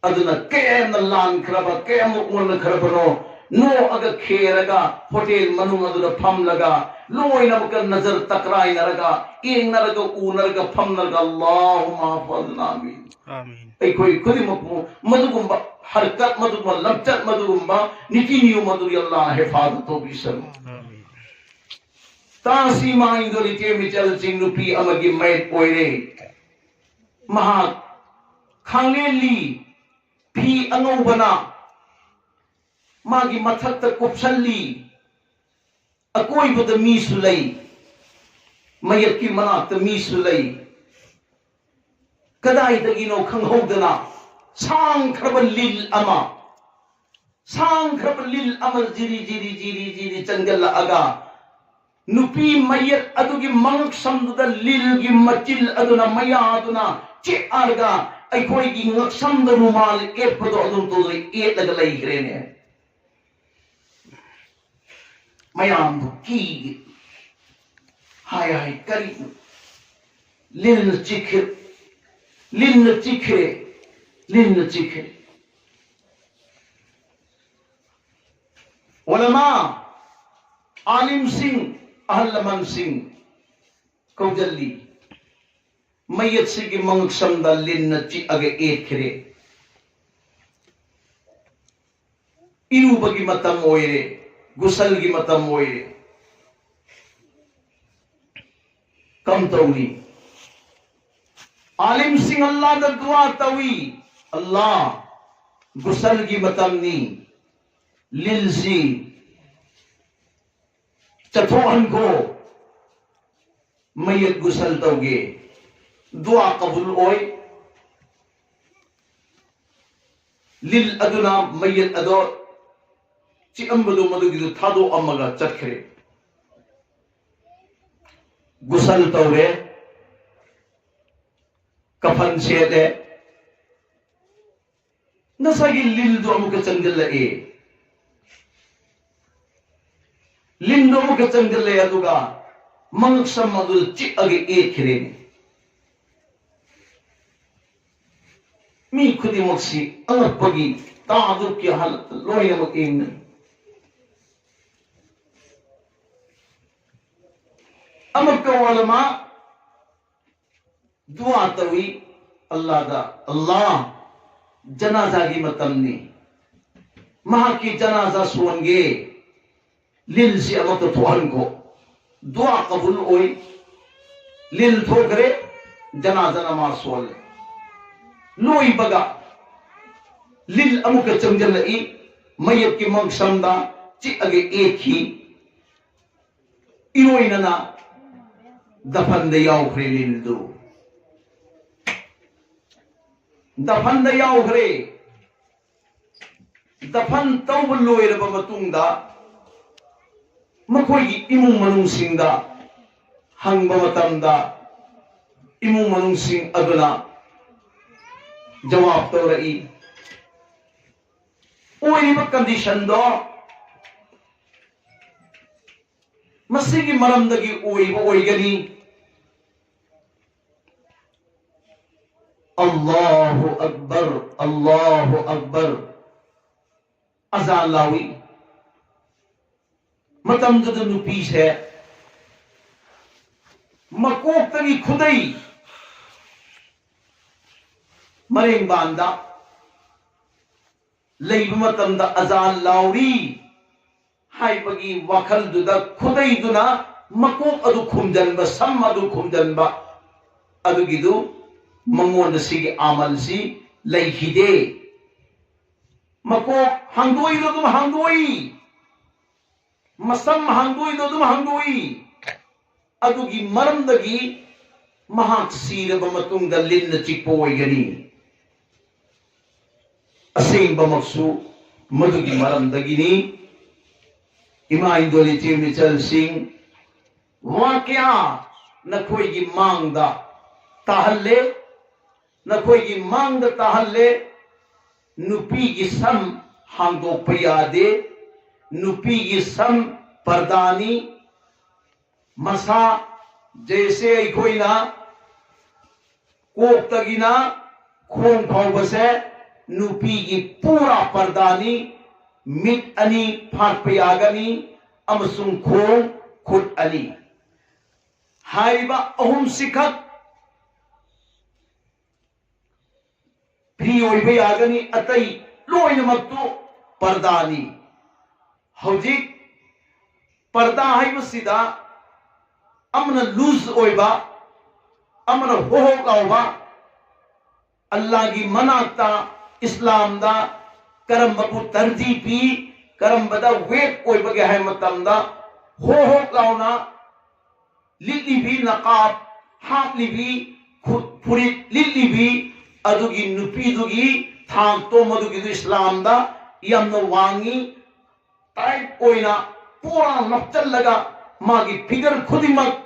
ꯑꯗꯨꯅ ꯀꯌꯥꯝꯅ ꯂꯥꯟꯈ꯭ꯔꯕ, ꯀꯌꯥꯝꯅ ꯑꯣꯟꯅꯈ꯭ꯔꯕꯅꯣ, ꯅꯣꯛꯑꯒ ꯈꯦꯔꯒ ꯍꯣꯇꯦꯜ ꯃꯅꯨꯡ ꯑꯗꯨꯗ ꯐꯝꯂꯒ ꯂꯣꯏꯅꯃꯛꯀ ꯅꯖꯔ ꯇꯀ꯭ꯔꯥꯏꯅꯔꯒ ꯌꯦꯡꯅꯔꯒ ꯎꯅꯔꯒ ꯐꯝꯅꯔꯒ ꯑꯜꯂꯥꯍꯨꯝꯃ ꯍꯐꯖꯅꯥ ꯑꯃꯤꯟ꯫ ꯑꯥꯃꯤꯟ꯫ ꯑꯩꯈꯣꯏ ꯈꯨꯗꯤꯡꯃꯛꯄꯨ ꯃꯗꯨꯒꯨꯝꯕ ꯍꯔꯀꯠ, ꯃꯗꯨꯒꯨꯝꯕ ꯂꯝꯆꯠ, ꯃꯗꯨꯒꯨꯝꯕ ꯅꯤꯇꯤ ꯅꯤꯌꯣꯝ ꯑꯗꯨꯒꯤ ꯑꯜꯂꯥꯍꯅ ꯍꯦꯐꯥꯖꯠ ꯇꯧꯕꯤꯁꯅꯨ꯫ ꯑꯥꯃꯤꯟ꯫ ꯇꯥꯁꯤ ꯃꯥꯏꯗꯣ ꯏꯆꯦ ꯃꯤꯆꯜꯁꯤꯡ ꯅꯨꯄꯤ ꯑꯃꯒꯤ ꯃꯌꯦꯛ ꯑꯣꯏꯔꯦ꯫ ꯃꯍꯥꯛ ꯈꯥꯡꯂꯦꯟꯂꯤ ꯐꯤ ꯑꯉꯧꯕꯅ ꯃꯥꯒꯤ ꯃꯊꯛꯇ ꯀꯨꯞꯁꯜꯂꯤ꯫ ꯑꯀꯣꯏꯕꯗ ꯃꯤꯁꯨ ꯂꯩ, ꯃꯌꯦꯛꯀꯤ ꯃꯅꯥꯛꯇ ꯃꯤꯁꯨ ꯂꯩ꯫ ꯀꯗꯥꯏꯗꯒꯤꯅꯣ ꯈꯪꯍꯧꯗꯅ ꯁꯥꯡꯈ꯭ꯔꯕ ꯂꯤꯜ ꯑꯃ, ꯁꯥꯡꯈ꯭ꯔꯕ ꯂꯤꯜ ꯑꯃ ꯖꯤꯔꯤ ꯖꯤꯔꯤ ꯖꯤꯔꯤ ꯖꯤꯔꯤ ꯆꯪꯁꯤꯜꯂꯛꯑꯒ ꯅꯨꯄꯤ ꯃꯌꯦꯛ ꯑꯗꯨꯒꯤ ꯃꯉꯛꯁꯝꯗꯨꯗ ꯂꯤꯜꯒꯤ ꯃꯆꯤꯜ ꯑꯗꯨꯅ, ꯃꯌꯥꯗꯨꯅ ꯆꯤꯛꯑꯒ ꯑꯩꯈꯣꯏꯒꯤ ꯉꯛꯁꯝꯗ ꯔꯨꯃꯥꯜ ꯌꯦꯠꯄꯗꯣ ꯑꯗꯨꯝ ꯇꯧꯗꯅ ꯌꯦꯠꯂꯒ ꯂꯩꯈ꯭ꯔꯦꯅꯦ꯫ ꯃꯌꯥꯝꯗꯨ ꯀꯤꯒꯦ ꯍꯥꯏ ꯍꯥꯏ ꯀꯔꯤꯅꯣ? ꯂꯤꯟꯅ ꯆꯤꯛꯈ꯭ꯔꯦ, ꯂꯤꯟꯅ ꯆꯤꯛꯈ꯭ꯔꯦ, ꯂꯤꯟꯅ ꯆꯤꯛꯈ꯭ꯔꯦ꯫ ꯎꯂꯃꯥ, ꯑꯥꯂꯤꯝꯁꯤꯡ, ꯑꯍꯜ ꯂꯃꯟꯁꯤꯡ ꯀꯧꯖꯜꯂꯤ꯫ ꯃꯌꯦꯛꯁꯤꯒꯤ ꯃꯉꯛꯁꯝꯗ ꯂꯤꯟꯅ ꯆꯤꯛꯑꯒ ꯑꯦꯠꯈ꯭ꯔꯦ꯫ ꯏꯔꯨꯕꯒꯤ ꯃꯇꯝ ꯑꯣꯏꯔꯦ, ꯒꯨꯁꯜꯒꯤ ꯃꯇꯝ ꯑꯣꯏꯔꯦ꯫ ꯀꯝꯗꯧꯅꯤ? ꯑꯥꯂꯤꯝꯁꯤꯡ ꯑꯜꯂꯥꯗ ꯗꯨꯋꯥ ꯇꯧꯏ, "ꯑꯜꯂꯥ, ꯒꯨꯁꯜꯒꯤ ꯃꯇꯝꯅꯤ, ꯂꯤꯜꯁꯤ ꯆꯠꯊꯣꯛꯍꯟꯈꯣ, ꯃꯌꯦꯛ ꯒꯨꯁꯜ ꯇꯧꯒꯦ"꯫ ꯗꯨꯋꯥ ꯀꯕꯨꯜ ꯑꯣꯏ꯫ ꯂꯤꯜ ꯑꯗꯨꯅ ꯃꯌꯦꯛ ꯑꯗꯣ ꯆꯤꯛꯑꯝꯕꯗꯨ ꯃꯗꯨꯒꯤꯗꯨ ꯊꯥꯗꯣꯛꯑꯝꯃꯒ ꯆꯠꯈ꯭ꯔꯦ꯫ ꯒꯨꯁꯜ ꯇꯧꯔꯦ, ꯀꯐꯟ ꯁꯦꯠꯂꯦ, ꯉꯁꯥꯏꯒꯤ ꯂꯤꯜꯗꯣ ꯑꯃꯨꯛꯀ ꯆꯪꯁꯤꯜꯂꯛꯑꯦ꯫ ꯂꯤꯟꯗꯣ ꯑꯃꯨꯛꯀ ꯆꯪꯁꯤꯜꯂꯛꯑꯦ, ꯑꯗꯨꯒ ꯃꯉꯛꯁꯝ ꯑꯗꯨꯗ ꯆꯤꯛꯑꯒ ꯑꯦꯠꯈ꯭ꯔꯦꯅꯦ꯫ ꯃꯤ ꯈꯨꯗꯤꯡꯃꯛꯁꯤ ꯑꯉꯛꯄꯒꯤ ꯇꯥꯖꯨꯕꯀꯤ ꯍꯥꯂꯠꯇ ꯂꯣꯏꯅꯃꯛ ꯌꯦꯡꯅꯩ꯫ ꯑꯃꯨꯛꯀ ꯋꯥꯂꯃ ꯗꯨꯋꯥ ꯇꯧꯏ ꯑꯜꯂꯥꯗ, "ꯑꯜꯂꯥ, ꯖꯅꯥꯖꯥꯒꯤ ꯃꯇꯝꯅꯤ, ꯃꯍꯥꯛꯀꯤ ꯖꯅꯥꯖꯥ ꯁꯣꯟꯒꯦ, ꯂꯤꯜꯁꯤ ꯑꯃꯠꯇ ꯊꯣꯛꯍꯟꯈꯣ"꯫ ꯗꯨꯋꯥ ꯀꯕꯨꯜ ꯑꯣꯏ, ꯂꯤꯜ ꯊꯣꯛꯈ꯭ꯔꯦ, ꯖꯅꯥꯖꯥ ꯅꯃꯥꯖ ꯁꯣꯜꯂꯦ꯫ ꯂꯣꯏꯕꯒ ꯂꯤꯜ ꯑꯃꯨꯛꯀ ꯆꯪꯁꯤꯜꯂꯛꯏ, ꯃꯌꯦꯛꯀꯤ ꯃꯪꯁꯝꯗ ꯆꯤꯛꯑꯒ ꯑꯦꯛꯈꯤ꯫ ꯏꯔꯣꯏꯅꯅ ꯗꯐꯟꯗ ꯌꯥꯎꯈ꯭ꯔꯦ ꯂꯤꯟꯗꯨ꯫ ꯗꯐꯟꯗ ꯌꯥꯎꯈ꯭ꯔꯦ꯫ ꯗꯐꯟ ꯇꯧꯕ ꯂꯣꯏꯔꯕ ꯃꯇꯨꯡꯗ ꯃꯈꯣꯏꯒꯤ ꯏꯃꯨꯡ ꯃꯅꯨꯡꯁꯤꯡꯗ ꯍꯪꯕ ꯃꯇꯝꯗ, ꯏꯃꯨꯡ ꯃꯅꯨꯡꯁꯤꯡ ꯑꯗꯨꯅ ꯖꯋꯥꯕ ꯇꯧꯔꯛꯏ, ꯑꯣꯏꯔꯤꯕ ꯀꯟꯗꯤꯁꯟꯗꯣ ꯃꯁꯤꯒꯤ ꯃꯔꯝꯗꯒꯤ ꯑꯣꯏꯕ ꯑꯣꯏꯒꯅꯤ꯫ ꯑꯜꯂꯥꯍꯨ ꯑꯛꯕꯔ, ꯑꯜꯂꯥꯍꯨ ꯑꯛꯕꯔ꯫ ꯑꯖꯥꯟ ꯂꯥꯎꯏ꯫ ꯃꯇꯝꯗꯨꯗ ꯅꯨꯄꯤꯁꯦ ꯃꯀꯣꯛꯇꯒꯤ ꯈꯨꯗꯩ ꯃꯔꯦꯡꯕꯥꯟꯗ ꯂꯩꯕ ꯃꯇꯝꯗ ꯑꯖꯥꯟ ꯂꯥꯎꯔꯤ ꯍꯥꯏꯕꯒꯤ ꯋꯥꯈꯜꯗꯨꯗ ꯈꯨꯗꯩꯗꯨꯅ ꯃꯀꯣꯛ ꯑꯗꯨ ꯈꯨꯝꯖꯤꯟꯕ, ꯁꯝ ꯑꯗꯨ ꯈꯨꯝꯖꯤꯟꯕ, ꯑꯗꯨꯒꯤꯗꯨ ꯃꯉꯣꯟꯗ ꯁꯤꯒꯤ ꯑꯃꯜꯁꯤ ꯂꯩꯈꯤꯗꯦ꯫ ꯃꯀꯣꯛ ꯍꯥꯡꯗꯣꯛꯏꯗꯣ ꯑꯗꯨꯝ ꯍꯥꯡꯗꯣꯛꯏ, ꯃꯁꯝ ꯍꯥꯡꯗꯣꯛꯏꯗꯣ ꯑꯗꯨꯝ ꯍꯥꯡꯗꯣꯛꯏ꯫ ꯑꯗꯨꯒꯤ ꯃꯔꯝꯗꯒꯤ ꯃꯍꯥꯛ ꯁꯤꯔꯕ ꯃꯇꯨꯡꯗ ꯂꯤꯟꯅ ꯆꯤꯛꯄ ꯑꯣꯏꯒꯅꯤ꯫ ꯑꯁꯦꯡꯕꯃꯛꯁꯨ ꯃꯗꯨꯒꯤ ꯃꯔꯝꯗꯒꯤꯅꯤ꯫ ꯏꯃꯥ ꯏꯟꯗꯣꯜ ꯏꯆꯦ ꯃꯤꯆꯜꯁꯤꯡ, ꯋꯥꯀ꯭ꯌꯥ ꯅꯈꯣꯏꯒꯤ ꯃꯥꯡꯗ ꯇꯥꯍꯜꯂꯦ, ꯅꯈꯣꯏꯒꯤ ꯃꯥꯡꯗ ꯇꯥꯍꯜꯂꯦ꯫ ꯅꯨꯄꯤꯒꯤ ꯁꯝ ꯍꯥꯡꯗꯣꯛꯄ ꯌꯥꯗꯦ꯫ ꯅꯨꯄꯤꯒꯤ ꯁꯝ ꯄꯔꯗꯥꯅꯤ꯫ ꯃꯁꯥ ꯖꯩꯁꯦ ꯑꯩꯈꯣꯏꯅ ꯀꯣꯛꯇꯒꯤꯅ ꯈꯣꯡ ꯐꯥꯎꯕꯁꯦ ꯅꯨꯄꯤꯒꯤ ꯄꯨꯔꯥ ꯄꯔꯗꯥꯅꯤ꯫ ꯃꯤꯠ ꯑꯅꯤ ꯐꯥꯠꯄ ꯌꯥꯒꯅꯤ ꯑꯃꯁꯨꯡ ꯈꯣꯡ ꯈꯨꯠ ꯑꯅꯤ꯫ ꯍꯥꯏꯔꯤꯕ ꯑꯍꯨꯝꯁꯤꯈꯛ ꯐ꯭ꯔꯤ ꯑꯣꯏꯕ ꯌꯥꯒꯅꯤ, ꯑꯇꯩ ꯂꯣꯏꯅꯃꯛꯇꯨ ꯄꯔꯗꯥꯅꯤ꯫ ꯍꯧꯖꯤꯛ ꯄꯔꯗꯥ ꯍꯥꯏꯕꯁꯤꯗ ꯑꯃꯅ ꯂꯨꯖ ꯑꯣꯏꯕ, ꯑꯃꯅ ꯍꯣꯍꯣꯛ ꯂꯥꯎꯕ, ꯑꯜꯂꯥꯒꯤ ꯃꯅꯥꯛꯇ ꯏꯁꯂꯥꯝꯗ ꯀꯔꯝꯕꯕꯨ ꯇꯔꯖꯤ ꯄꯤ, ꯀꯔꯝꯕꯗ ꯋꯦꯛ ꯑꯣꯏꯕꯒꯦ ꯍꯥꯏꯕ ꯃꯇꯝꯗ ꯍꯣꯍꯣꯛ ꯂꯥꯎꯅ ꯂꯤꯠꯂꯤꯕꯤ ꯅꯀꯥꯞ ꯍꯥꯞꯂꯤꯕꯤ, ꯈꯨ- ꯐꯨꯔꯤꯠ ꯂꯤꯠꯂꯤꯕꯤ ꯑꯗꯨꯒꯤ ꯅꯨꯄꯤꯗꯨꯒꯤ ꯊꯥꯛꯇꯣ ꯃꯗꯨꯒꯤꯗꯨ ꯏꯁꯂꯥꯝꯗ ꯌꯥꯝꯅ ꯋꯥꯡꯉꯤ꯫ ꯇꯥꯏꯠ ꯑꯣꯏꯅ ꯄꯨꯔꯥ ꯅꯞꯆꯜꯂꯒ ꯃꯥꯒꯤ ꯐꯤꯒꯔ ꯈꯨꯗꯤꯡꯃꯛ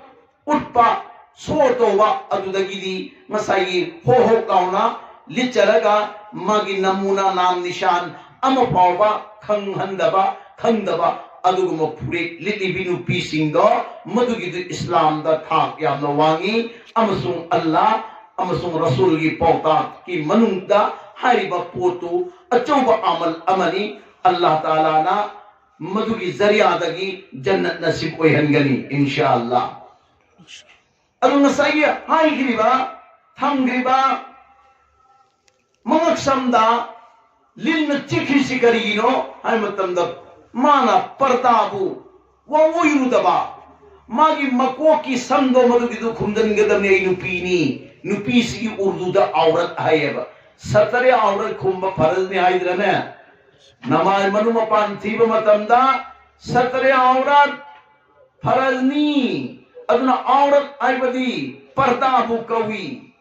ꯎꯠꯄ, ꯁꯣ ꯇꯧꯕ, ꯑꯗꯨꯗꯒꯤꯗꯤ ꯉꯁꯥꯏꯒꯤ ꯍꯣ ꯍꯣꯛ ꯂꯥꯎꯅ ꯂꯤꯠꯆꯔꯒ ꯃꯥꯒꯤ ꯅꯃꯨꯅꯥ ꯅꯥꯝ ꯅꯤꯁꯥꯟ ꯑꯃ ꯐꯥꯎꯕ ꯈꯪꯍꯟꯗꯕ, ꯈꯪꯗꯕ ꯑꯗꯨꯒꯨꯝꯕ ꯐꯨꯔꯤꯠ ꯂꯤꯠꯂꯤꯕꯤ ꯅꯨꯄꯤꯁꯤꯡꯗꯣ, ꯃꯗꯨꯒꯤꯗꯨ ꯏꯁꯂꯥꯝꯗ ꯊꯥꯛ ꯌꯥꯝꯅ ꯋꯥꯡꯉꯤ꯫ ꯑꯃꯁꯨꯡ ꯑꯜꯂꯥ ꯑꯃꯁꯨꯡ ꯔꯁꯨꯜꯒꯤ ꯄꯥꯎꯇꯥꯛꯀꯤ ꯃꯅꯨꯡꯗ ꯍꯥꯏꯔꯤꯕ ꯄꯣꯠꯇꯨ ꯑꯆꯧꯕ ꯑꯃꯜ ꯑꯃꯅꯤ꯫ ꯑꯜꯂꯥ ꯇꯥꯂꯥꯅ ꯃꯗꯨꯒꯤ ꯖꯔꯤꯌꯥꯗꯒꯤ ꯖꯟꯅꯠ ꯅꯁꯤꯕ ꯑꯣꯏꯍꯟꯒꯅꯤ, ꯏꯟꯁꯥ ꯑꯜꯂꯥ꯫ ꯑꯗꯨ ꯉꯁꯥꯏꯒꯤ ꯍꯥꯏꯈ꯭ꯔꯤꯕ, ꯊꯝꯈ꯭ꯔꯤꯕ ꯃꯉꯛꯁꯝꯗ ꯂꯤꯟꯅ ꯆꯤꯛꯈ꯭ꯔꯤꯁꯤ ꯀꯔꯤꯒꯤꯅꯣ ꯍꯥꯏꯕ ꯃꯇꯝꯗ, ꯃꯥꯅ ꯄꯔꯗꯥꯕꯨ ꯋꯥꯡꯑꯣꯏꯔꯨꯗꯕ, ꯃꯥꯒꯤ ꯃꯀꯣꯛꯀꯤ ꯁꯝꯗꯣ ꯃꯗꯨꯒꯤꯗꯨ ꯈꯨꯝꯖꯤꯟꯒꯗꯕꯅꯤ, "ꯑꯩ ꯅꯨꯄꯤꯅꯤ"꯫ ꯅꯨꯄꯤꯁꯤꯒꯤ ꯎꯔꯗꯨꯗ ꯑꯧꯔꯠ ꯍꯥꯏꯌꯦꯕ꯫ ꯁꯇꯔꯦ ꯑꯧꯔꯠ ꯈꯨꯝꯕ ꯐꯔꯖꯅꯤ ꯍꯥꯏꯗ꯭ꯔꯅꯦ? ꯅꯃꯥꯏ ꯃꯅꯨꯡ ꯃꯄꯥꯟ ꯊꯤꯕ ꯃꯇꯝꯗ ꯁꯇꯔꯦ ꯑꯧꯔꯠ ꯐꯔꯖꯅꯤ꯫ ꯑꯗꯨꯅ ꯑꯧꯔꯠ ꯍꯥꯏꯕꯗꯤ ꯄꯔꯗꯥꯕꯨ ꯀꯧꯏ꯫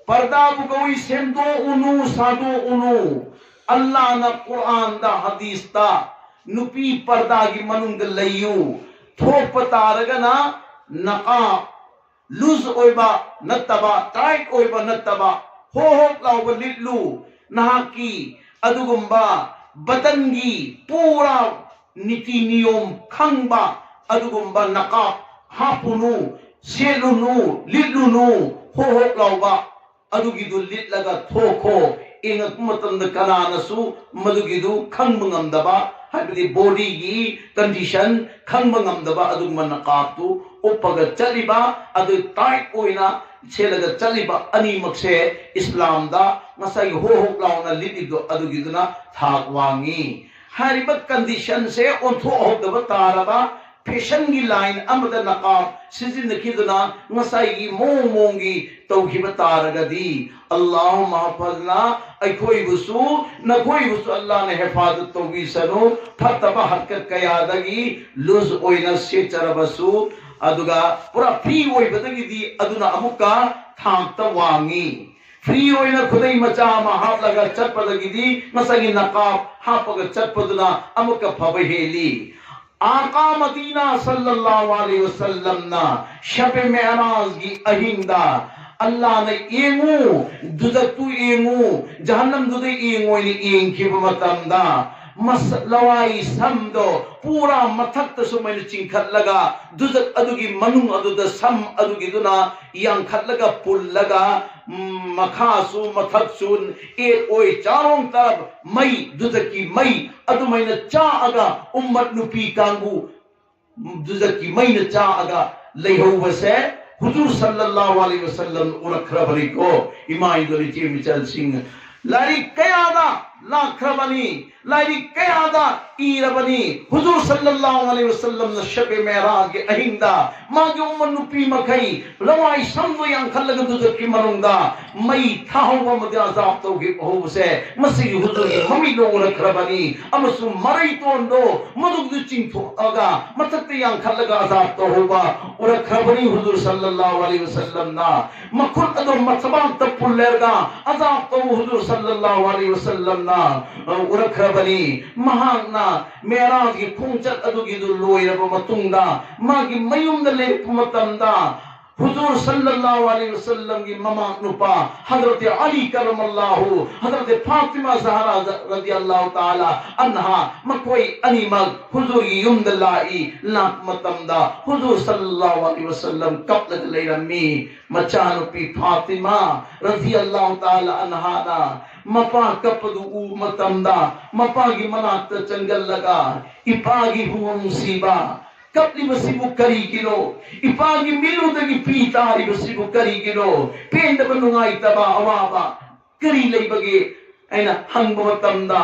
ꯄꯔꯗꯥꯕꯨ ꯀꯧꯏ, ꯁꯦꯝꯗꯣꯛꯎꯅꯨ, ꯁꯥꯗꯣꯛꯎꯅꯨ꯫ ꯑꯜꯂꯥꯅ ꯀꯨꯔꯥꯟꯗ, ꯍꯗꯤꯁꯇ ꯅꯨꯄꯤ ꯄꯔꯗꯥꯒꯤ ꯃꯅꯨꯡꯗ ꯂꯩꯌꯨ, ꯊꯣꯛꯄ ꯇꯥꯔꯒꯅ ꯅꯀꯥ ꯂꯨꯖ ꯑꯣꯏꯕ ꯅꯠꯇꯕ, ꯇꯥꯏꯠ ꯑꯣꯏꯕ ꯅꯠꯇꯕ, ꯍꯣ ꯍꯣꯛ ꯂꯥꯎꯕ ꯂꯤꯠꯂꯨ꯫ ꯅꯍꯥꯛꯀꯤ ꯑꯗꯨꯒꯨꯝꯕ ꯕꯇꯟꯒꯤ ꯄꯨꯔꯥ ꯅꯤꯇꯤ ꯅꯤꯌꯣꯝ ꯈꯪꯕ ꯑꯗꯨꯒꯨꯝꯕ ꯅꯀꯥꯞ ꯍꯥꯞꯄꯨꯅꯨ, ꯁꯦꯠꯂꯨꯅꯨ, ꯂꯤꯠꯂꯨꯅꯨ꯫ ꯍꯣ ꯍꯣꯛ ꯂꯥꯎꯕ ꯑꯗꯨꯒꯤꯗꯨ ꯂꯤꯠꯂꯒ ꯊꯣꯛꯈꯣ꯫ ꯌꯦꯡꯉꯛꯄ ꯃꯇꯝꯗ ꯀꯅꯥꯅꯁꯨ ꯃꯗꯨꯒꯤꯗꯨ ꯈꯪꯕ ꯉꯝꯗꯕ, ꯍꯥꯏꯕꯗꯤ ꯕꯣꯗꯤꯒꯤ ꯀꯟꯗꯤꯁꯟ ꯈꯪꯕ ꯉꯝꯗꯕ ꯑꯗꯨꯒꯨꯝꯕ ꯅꯀꯥꯞꯇꯨ ꯎꯞꯄꯒ ꯆꯠꯂꯤꯕ, ꯑꯗꯨ ꯇꯥꯏꯠ ꯑꯣꯏꯅ ꯁꯦꯠꯂꯒ ꯆꯠꯂꯤꯕ ꯑꯅꯤꯃꯛꯁꯦ ꯏꯁꯂꯥꯝꯗ ꯉꯁꯥꯏꯒꯤ ꯍꯣꯛ ꯍꯣꯛ ꯂꯥꯎꯅ ꯂꯤꯠꯂꯤꯕꯗꯣ ꯑꯗꯨꯒꯤꯗꯨꯅ ꯊꯥꯛ ꯋꯥꯡꯉꯤ꯫ ꯍꯥꯏꯔꯤꯕ ꯀꯟꯗꯤꯁꯟꯁꯦ ꯑꯣꯟꯊꯣꯛꯍꯧꯗꯕ ꯇꯥꯔꯕ, ꯐꯦꯁꯟꯒꯤ ꯂꯥꯏꯟ ꯑꯃꯗ ꯅꯀꯥꯞ ꯁꯤꯖꯤꯟꯅꯈꯤꯗꯨꯅ ꯉꯁꯥꯏꯒꯤ ꯃꯑꯣꯡ ꯃꯑꯣꯡꯒꯤ ꯇꯧꯈꯤꯕ ꯇꯥꯔꯒꯗꯤ, ꯑꯜꯂꯥꯍꯨꯝꯃ ꯍꯐꯖꯅ, ꯑꯩꯈꯣꯏꯕꯨꯁꯨ ꯅꯈꯣꯏꯕꯨꯁꯨ ꯑꯜꯂꯥꯍꯅ ꯍꯦꯐꯥꯖꯠ ꯇꯧꯕꯤꯁꯅꯨ꯫ ꯐꯠꯇꯕ ꯍꯔꯀꯠ ꯀꯌꯥꯗꯒꯤ ꯂꯨꯖ ꯑꯣꯏꯅ ꯁꯦꯠꯆꯔꯕꯁꯨ, ꯑꯗꯨꯒ ꯄꯨꯔꯥ ꯐ꯭ꯔꯤ ꯑꯣꯏꯕꯗꯒꯤꯗꯤ ꯑꯗꯨꯅ ꯑꯃꯨꯛꯀ ꯊꯥꯛꯇ ꯋꯥꯡꯉꯤ꯫ ꯐ꯭ꯔꯤ ꯑꯣꯏꯅ ꯈꯨꯗꯩ ꯃꯆꯥ ꯑꯃ ꯍꯥꯞꯂꯒ ꯆꯠꯄꯗꯒꯤꯗꯤ ꯉꯁꯥꯏꯒꯤ ꯅꯀꯥꯞ ꯍꯥꯞꯄꯒ ꯆꯠꯄꯗꯨꯅ ꯑꯃꯨꯛꯀ ꯐꯕ ꯍꯦꯜꯂꯤ꯫ ꯑꯥꯀꯥ ꯃꯗꯤꯅꯥ ꯁꯜꯂꯜꯂꯥꯍꯨ ꯑꯂꯩꯍꯤ ꯋꯁꯜꯂꯝꯅ ꯁꯕꯦ ꯃꯦꯔꯥꯖꯒꯤ ꯑꯍꯤꯡꯗ ꯑꯜꯂꯥꯍꯅ ꯌꯦꯡꯉꯨ, ꯗꯨꯖꯛꯇꯨ ꯌꯦꯡꯉꯨ, ꯖꯍꯟꯅꯝꯗꯨꯗ ꯌꯦꯡꯉꯣꯏꯅ ꯌꯦꯡꯈꯤꯕ ꯃꯇꯝꯗ, ꯃꯁ-, ꯂꯋꯥꯏ ꯁꯝꯗꯣ ꯄꯨꯔꯥ ꯃꯊꯛꯇ ꯁꯨꯃꯥꯏꯅ ꯆꯤꯡꯈꯠꯂꯒ, ꯗꯨꯖꯛ ꯑꯗꯨꯒꯤ ꯃꯅꯨꯡ ꯑꯗꯨꯗ ꯁꯝ ꯑꯗꯨꯒꯤꯗꯨꯅ ꯌꯥꯡꯈꯠꯂꯒ ꯄꯨꯜꯂꯒ, ꯎꯝ, ꯃꯈꯥꯁꯨ ꯃꯊꯛꯁꯨ ꯑꯦꯠ ꯑꯣꯏ ꯆꯥꯔꯣꯡ ꯇꯔꯞ ꯃꯩ, ꯗꯨꯖꯛꯀꯤ ꯃꯩ ꯑꯗꯨꯃꯥꯏꯅ ꯆꯥꯛꯑꯒ, ꯎꯝꯃꯠ ꯅꯨꯄꯤ ꯀꯥꯡꯕꯨ ꯗꯨꯖꯛꯀꯤ ꯃꯩꯅ ꯆꯥꯛꯑꯒ ꯂꯩꯍꯧꯕꯁꯦ ꯍꯨꯖꯨꯔ ꯁꯜꯂꯜꯂꯥꯍꯨ ꯑꯂꯩꯍꯤ ꯋꯁꯜꯂꯝ ꯎꯔꯛꯈ꯭ꯔꯕꯅꯤꯀꯣ꯫ ꯏꯃꯥ ꯏꯟꯗꯣꯜ ꯏꯆꯦ ꯃꯤꯆꯜꯁꯤꯡ, ꯂꯥꯏꯔꯤꯛ ꯀꯌꯥꯗ ꯂꯥꯛꯈ꯭ꯔꯕꯅꯤ, ꯂꯥꯏꯔꯤꯛ ꯀꯌꯥꯗ ꯏꯔꯕꯅꯤ꯫ ꯍꯨꯖꯨꯔ ꯁꯜꯂꯜꯂꯥꯍꯨ ꯑꯂꯩꯍꯤ ꯋꯁꯜꯂꯝꯅ ꯁꯕꯦ ꯃꯦꯔꯥꯖꯒꯤ ꯑꯍꯤꯡꯗ ꯃꯥꯒꯤ ꯎꯝꯃꯠ ꯅꯨꯄꯤ ꯃꯈꯩ ꯂꯋꯥꯏ ꯁꯝꯗꯣ ꯌꯥꯡꯈꯠꯂꯒ ꯗꯨꯖꯛꯀꯤ ꯃꯅꯨꯡꯗ ꯃꯩ ꯊꯥꯍꯧꯕ ꯑꯃꯗꯤ ꯑꯖꯥꯕ ꯇꯧꯈꯤꯕ ꯍꯧꯕꯁꯦ ꯃꯁꯤꯒꯤ ꯍꯨꯖꯨꯔꯒꯤ ꯃꯃꯤꯠꯅ ꯎꯔꯛꯈ꯭ꯔꯕꯅꯤ꯫ ꯑꯃꯁꯨꯡ ꯃꯔꯩꯇꯣꯟꯗꯣ ꯃꯗꯨꯒꯤꯗꯨ ꯆꯤꯡꯊꯣꯛꯑꯒ ꯃꯊꯛꯇ ꯌꯥꯡꯈꯠꯂꯒ ꯑꯖꯥꯕ ꯇꯧꯍꯧꯕ ꯎꯔꯛꯈ꯭ꯔꯕꯅꯤ ꯍꯨꯖꯨꯔ ꯁꯜꯂꯜꯂꯥꯍꯨ ꯑꯂꯩꯍꯤ ꯋꯁꯜꯂꯝꯅ꯫ ꯃꯈꯨꯠ ꯑꯗꯨ ꯃꯊꯕꯥꯛꯇ ꯄꯨꯜꯂꯦꯔꯒ ꯑꯖꯥꯕ ꯇꯧꯕ ꯍꯨꯖꯨꯔ ꯁꯜꯂꯜꯂꯥꯍꯨ ꯑꯂꯩꯍꯤ ꯋꯁꯜꯂꯝꯅ, ꯑ, ꯎꯔꯛꯈ꯭ꯔꯕꯅꯤ꯫ ꯃꯍꯥꯛꯅ ꯃꯦꯔꯥꯖꯒꯤ ꯈꯣꯡꯆꯠ ꯑꯗꯨꯒꯤꯗꯨ ꯂꯣꯏꯔꯕ ꯃꯇꯨꯡꯗ ꯃꯥꯒꯤ ꯃꯌꯨꯝꯗ ꯂꯩꯔꯛꯄ ꯃꯇꯝꯗ ꯍꯨꯖꯨꯔ ꯁꯜꯂꯜꯂꯥꯍꯨ ꯑꯂꯩꯍꯤ ꯋꯁꯜꯂꯝꯒꯤ ꯃꯃꯥ ꯅꯨꯄꯥ ꯍꯖꯔꯠ ꯑꯂꯤ ꯀꯔꯃꯜꯂꯥꯍꯨ, ꯍꯖꯔꯠ ꯐꯥꯇꯤꯃꯥ ꯖꯍꯔꯥ ꯔꯗꯤꯌꯜꯂꯥꯍꯨ ꯇꯥꯂꯥ ꯑꯟꯍꯥ, ꯃꯈꯣꯏ ꯑꯅꯤꯃꯛ ꯍꯨꯖꯨꯔꯒꯤ ꯌꯨꯝꯗ ꯂꯥꯛꯏ꯫ ꯂꯥꯛꯄ ꯃꯇꯝꯗ ꯍꯨꯖꯨꯔ ꯁꯜꯂꯜꯂꯥꯍꯨ ꯑꯂꯩꯍꯤ ꯋꯁꯜꯂꯝ ꯀꯞꯂꯒ ꯂꯩꯔꯝꯃꯤ꯫ ꯃꯆꯥꯅꯨꯄꯤ ꯐꯥꯇꯤꯃꯥ ꯔꯗꯤꯌꯜꯂꯥꯍꯨ ꯇꯥꯂꯥ ꯑꯟꯍꯥꯅ ꯃꯄꯥ ꯀꯞꯄꯗꯨ ꯎꯕ ꯃꯇꯝꯗ ꯃꯄꯥꯒꯤ ꯃꯅꯥꯛꯇ ꯆꯪꯒꯜꯂꯒ, "ꯏꯄꯥꯒꯤ ꯏꯕꯨꯡꯉꯣ ꯅꯨꯡꯁꯤꯕ, ꯀꯞꯂꯤꯕꯁꯤꯕꯨ ꯀꯔꯤꯒꯤꯅꯣ? ꯏꯄꯥꯒꯤ ꯃꯤꯠꯂꯨꯗꯒꯤ ꯄꯤ ꯇꯥꯔꯤꯕꯁꯤꯕꯨ ꯀꯔꯤꯒꯤꯅꯣ? ꯄꯦꯟꯗꯕ, ꯅꯨꯡꯉꯥꯏꯇꯕ, ꯑꯋꯥꯕ ꯀꯔꯤ ꯂꯩꯕꯒꯦ?" ꯑꯩꯅ ꯍꯪꯕ ꯃꯇꯝꯗ,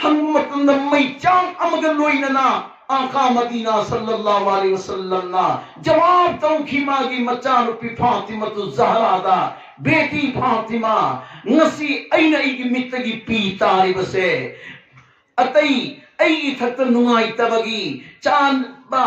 ꯍꯪꯕ ꯃꯇꯝꯗ ꯃꯩꯆꯥꯡ ꯑꯃꯒ ꯂꯣꯏꯅꯅ ꯑꯥꯀꯥ ꯃꯗꯤꯅꯥ ꯁꯜꯂꯜꯂꯥꯍꯨ ꯑꯂꯩꯍꯤ ꯋꯁꯜꯂꯝꯅ ꯖꯋꯥꯕ ꯇꯧꯈꯤ, ꯃꯥꯒꯤ ꯃꯆꯥꯅꯨꯄꯤ ꯐꯥꯇꯤꯃꯥꯇꯨ ꯖꯍꯔꯥꯗ, "ꯕꯦꯇꯤ ꯐꯥꯇꯤꯃꯥ, ꯉꯁꯤ ꯑꯩꯅ ꯑꯩꯒꯤ ꯃꯤꯠꯇꯒꯤ ꯄꯤ ꯇꯥꯔꯤꯕꯁꯦ, ꯑꯇꯩ ꯑꯩ ꯏꯊꯛꯇ ꯅꯨꯡꯉꯥꯏꯇꯕꯒꯤ, ꯆꯥꯕ,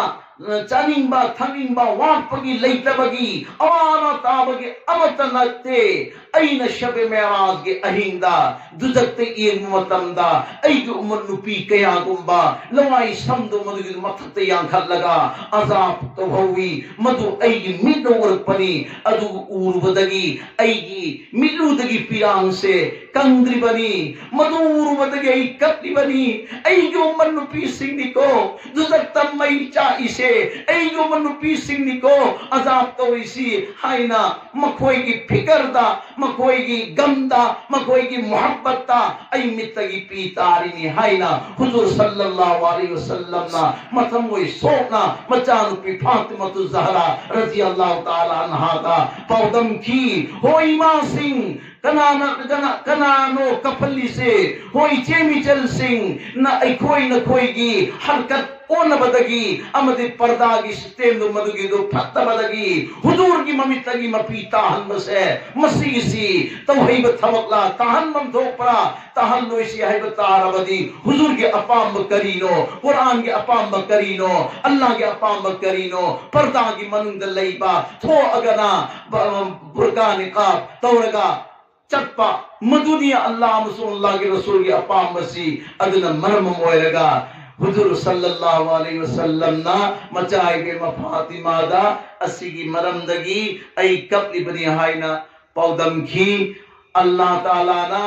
ꯆꯥꯅꯤꯡꯕ, ꯊꯛꯅꯤꯡꯕ, ꯋꯥꯠꯄꯒꯤ, ꯂꯩꯇꯕꯒꯤ, ꯑꯋꯥ ꯑꯅꯥ ꯇꯥꯕꯒꯤ ꯑꯃꯠꯇ ꯅꯠꯇꯦ꯫ ꯑꯩꯅ ꯁꯕꯦ ꯃꯦꯔꯥꯖꯒꯤ ꯑꯍꯤꯡꯗ ꯗꯨꯖꯛꯇ ꯌꯦꯡꯕ ꯃꯇꯝꯗ ꯑꯩꯒꯤ ꯎꯃꯠ ꯅꯨꯄꯤ ꯀꯌꯥꯒꯨꯝꯕ ꯂꯋꯥꯏ ꯁꯝꯗꯣ ꯃꯗꯨꯒꯤ ꯃꯊꯛꯇ ꯌꯥꯡꯈꯠꯂꯒ ꯑꯖꯥꯕ ꯇꯧꯍꯧꯋꯤ꯫ ꯃꯗꯨ ꯑꯩꯒꯤ ꯃꯤꯠꯅ ꯎꯔꯛꯄꯅꯤ꯫ ꯑꯗꯨ ꯎꯔꯨꯕꯗꯒꯤ ꯑꯩꯒꯤ ꯃꯤꯠꯂꯨꯗꯒꯤ ꯄꯤꯔꯥꯡꯁꯦ ꯀꯪꯗ꯭ꯔꯤꯕꯅꯤ꯫ ꯃꯗꯨ ꯎꯔꯨꯕꯗꯒꯤ ꯑꯩ ꯀꯞꯂꯤꯕꯅꯤ꯫ ꯑꯩꯒꯤ ꯎꯃꯠ ꯅꯨꯄꯤꯁꯤꯡꯅꯤꯀꯣ, ꯗꯨꯖꯛꯇ ꯃꯩ ꯆꯥꯛꯏꯁꯦ, ꯑꯩꯒꯤ ꯎꯃꯠ ꯅꯨꯄꯤꯁꯤꯡꯅꯤꯀꯣ, ꯑꯖꯥꯕ ꯇꯧꯔꯤꯁꯤ" ꯍꯥꯏꯅ ꯃꯈꯣꯏꯒꯤ ꯐꯤꯀꯔꯗ, ꯃꯈꯣꯏꯒꯤ ꯒꯝꯗ, ꯃꯈꯣꯏꯒꯤ ꯃꯨꯍꯕꯠꯇ ꯑꯩ ꯃꯤꯠꯇꯒꯤ ꯄꯤ ꯇꯥꯔꯤꯅꯤ ꯍꯥꯏꯅ ꯍꯨꯖꯨꯔ ꯁꯜꯂꯜꯂꯥꯍꯨ ꯑꯂꯩꯍꯤ ꯋꯁꯜꯂꯝꯅ ꯃꯊꯃꯣꯏ ꯁꯣꯛꯅ ꯃꯆꯥꯅꯨꯄꯤ ꯐꯥꯇꯤꯃꯥꯇꯨ ꯖꯍꯔꯥ ꯔꯖꯤꯌꯜꯂꯥꯍꯨ ꯇꯥꯂꯥ ꯑꯟꯍꯥꯗ ꯄꯥꯎꯗꯝꯈꯤ꯫ ꯍꯣ ꯏꯃꯥꯁꯤꯡ, ꯀꯅꯥꯅ, ꯀꯅꯥ, ꯀꯅꯥꯅꯣ ꯀꯞꯍꯜꯂꯤꯁꯦ? ꯍꯣ ꯏꯆꯦ ꯃꯤꯆꯜꯁꯤꯡ, ꯅ ꯑꯩꯈꯣꯏ ꯅꯈꯣꯏꯒꯤ ꯍꯔꯀꯠ ꯑꯣꯟꯅꯕꯗꯒꯤ ꯑꯃꯗꯤ ꯄꯔꯗꯥꯒꯤ ꯁꯤꯁꯇꯦꯝꯗꯨ ꯃꯗꯨꯒꯤꯗꯨ ꯐꯠꯇꯕꯗꯒꯤ ꯍꯨꯖꯨꯔꯒꯤ ꯃꯃꯤꯠꯇꯒꯤ ꯃꯄꯤ ꯇꯥꯍꯟꯕꯁꯦ, ꯃꯁꯤꯒꯤꯁꯤ ꯇꯧꯍꯩꯕ ꯊꯕꯛꯂ, ꯇꯥꯍꯟꯐꯝ ꯊꯣꯛꯄ꯭ꯔꯥ? ꯇꯥꯍꯜꯂꯣꯏꯁꯤ ꯍꯥꯏꯕ ꯇꯥꯔꯕꯗꯤ ꯍꯨꯖꯨꯔꯒꯤ ꯑꯄꯥꯝꯕ ꯀꯔꯤꯅꯣ? ꯀꯨꯔꯥꯟꯒꯤ ꯑꯄꯥꯝꯕ ꯀꯔꯤꯅꯣ? ꯑꯜꯂꯥꯍꯒꯤ ꯑꯄꯥꯝꯕ ꯀꯔꯤꯅꯣ? ꯄꯔꯗꯥꯒꯤ ꯃꯅꯨꯡꯗ ꯂꯩꯕ, ꯊꯣꯛꯑꯒꯅ ꯕ-, ꯕꯨꯔꯀꯥ ꯅꯤꯀꯥꯕ ꯇꯧꯔꯒ ꯆꯠꯄ, ꯃꯗꯨꯅꯤ ꯑꯜꯂꯥꯍ ꯑꯃꯁꯨꯡ ꯑꯜꯂꯥꯍꯒꯤ ꯔꯁꯨꯜꯒꯤ ꯑꯄꯥꯝꯕꯁꯤ꯫ ꯑꯗꯨꯅ ꯃꯔꯝ ꯑꯃ ꯑꯣꯏꯔꯒ ꯍꯨꯖꯨꯔ ꯁꯜꯂꯜꯂꯥꯍꯨ ꯑꯂꯩꯍꯤ ꯋꯁꯜꯂꯝꯅ ꯃꯆꯥ ꯏꯕꯦꯝꯃ ꯐꯥꯇꯤꯃꯥꯗ ꯑꯁꯤꯒꯤ ꯃꯔꯝꯗꯒꯤ ꯑꯩ ꯀꯞꯂꯤꯕꯅꯤ ꯍꯥꯏꯅ ꯄꯥꯎꯗꯝꯈꯤ꯫ ꯑꯜꯂꯥꯍ ꯇꯥꯂꯥꯅ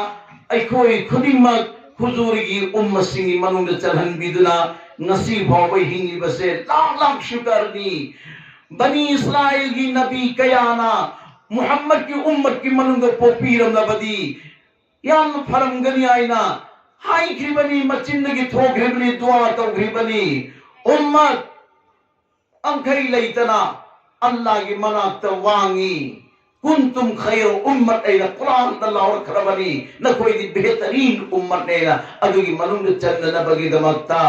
ꯑꯩꯈꯣꯏ ꯈꯨꯗꯤꯡꯃꯛ ꯍꯨꯖꯨꯔꯒꯤ ꯎꯝꯃꯁꯤꯡꯒꯤ ꯃꯅꯨꯡꯗ ꯆꯜꯍꯟꯕꯤꯗꯨꯅ ꯉꯁꯤ ꯐꯥꯎꯕ ꯍꯤꯡꯂꯤꯕꯁꯦ ꯂꯥꯛ ꯂꯥꯛ ꯁꯨꯀꯔꯅꯤ꯫ ꯕꯅꯤ ꯏꯁꯔꯥꯏꯜꯒꯤ ꯅꯕꯤ ꯀꯌꯥꯅ ꯃꯨꯍꯝꯃꯗꯀꯤ ꯎꯝꯃꯠꯀꯤ ꯃꯅꯨꯡꯗ ꯄꯣꯛꯄꯤꯔꯝꯂꯕꯗꯤ ꯌꯥꯝꯅ ꯐꯔꯝꯒꯅꯤ ꯍꯥꯏꯅ ꯍꯥꯏꯈ꯭ꯔꯤꯕꯅꯤ, ꯃꯆꯤꯟꯗꯒꯤ ꯊꯣꯛꯈ꯭ꯔꯤꯕꯅꯤ, ꯗꯨꯋꯥ ꯇꯧꯈ꯭ꯔꯤꯕꯅꯤ꯫ ꯎꯝꯃꯠ ꯌꯥꯡꯈꯩ ꯂꯩꯇꯅ ꯑꯜꯂꯥꯒꯤ ꯃꯅꯥꯛꯇ ꯋꯥꯡꯉꯤ꯫ "ꯀꯨꯟꯇꯨꯝ ꯈꯩꯔ ꯎꯝꯃꯠ" ꯑꯩꯅ ꯀꯨꯔꯥꯟꯗ ꯂꯥꯎꯔꯛꯈ꯭ꯔꯕꯅꯤ, ꯅꯈꯣꯏꯗꯤ ꯕꯦꯍꯇꯔꯤꯟ ꯎꯝꯃꯠꯅꯦꯅ꯫ ꯑꯗꯨꯒꯤ ꯃꯅꯨꯡꯗ ꯆꯟꯅꯅꯕꯒꯤꯗꯃꯛꯇ,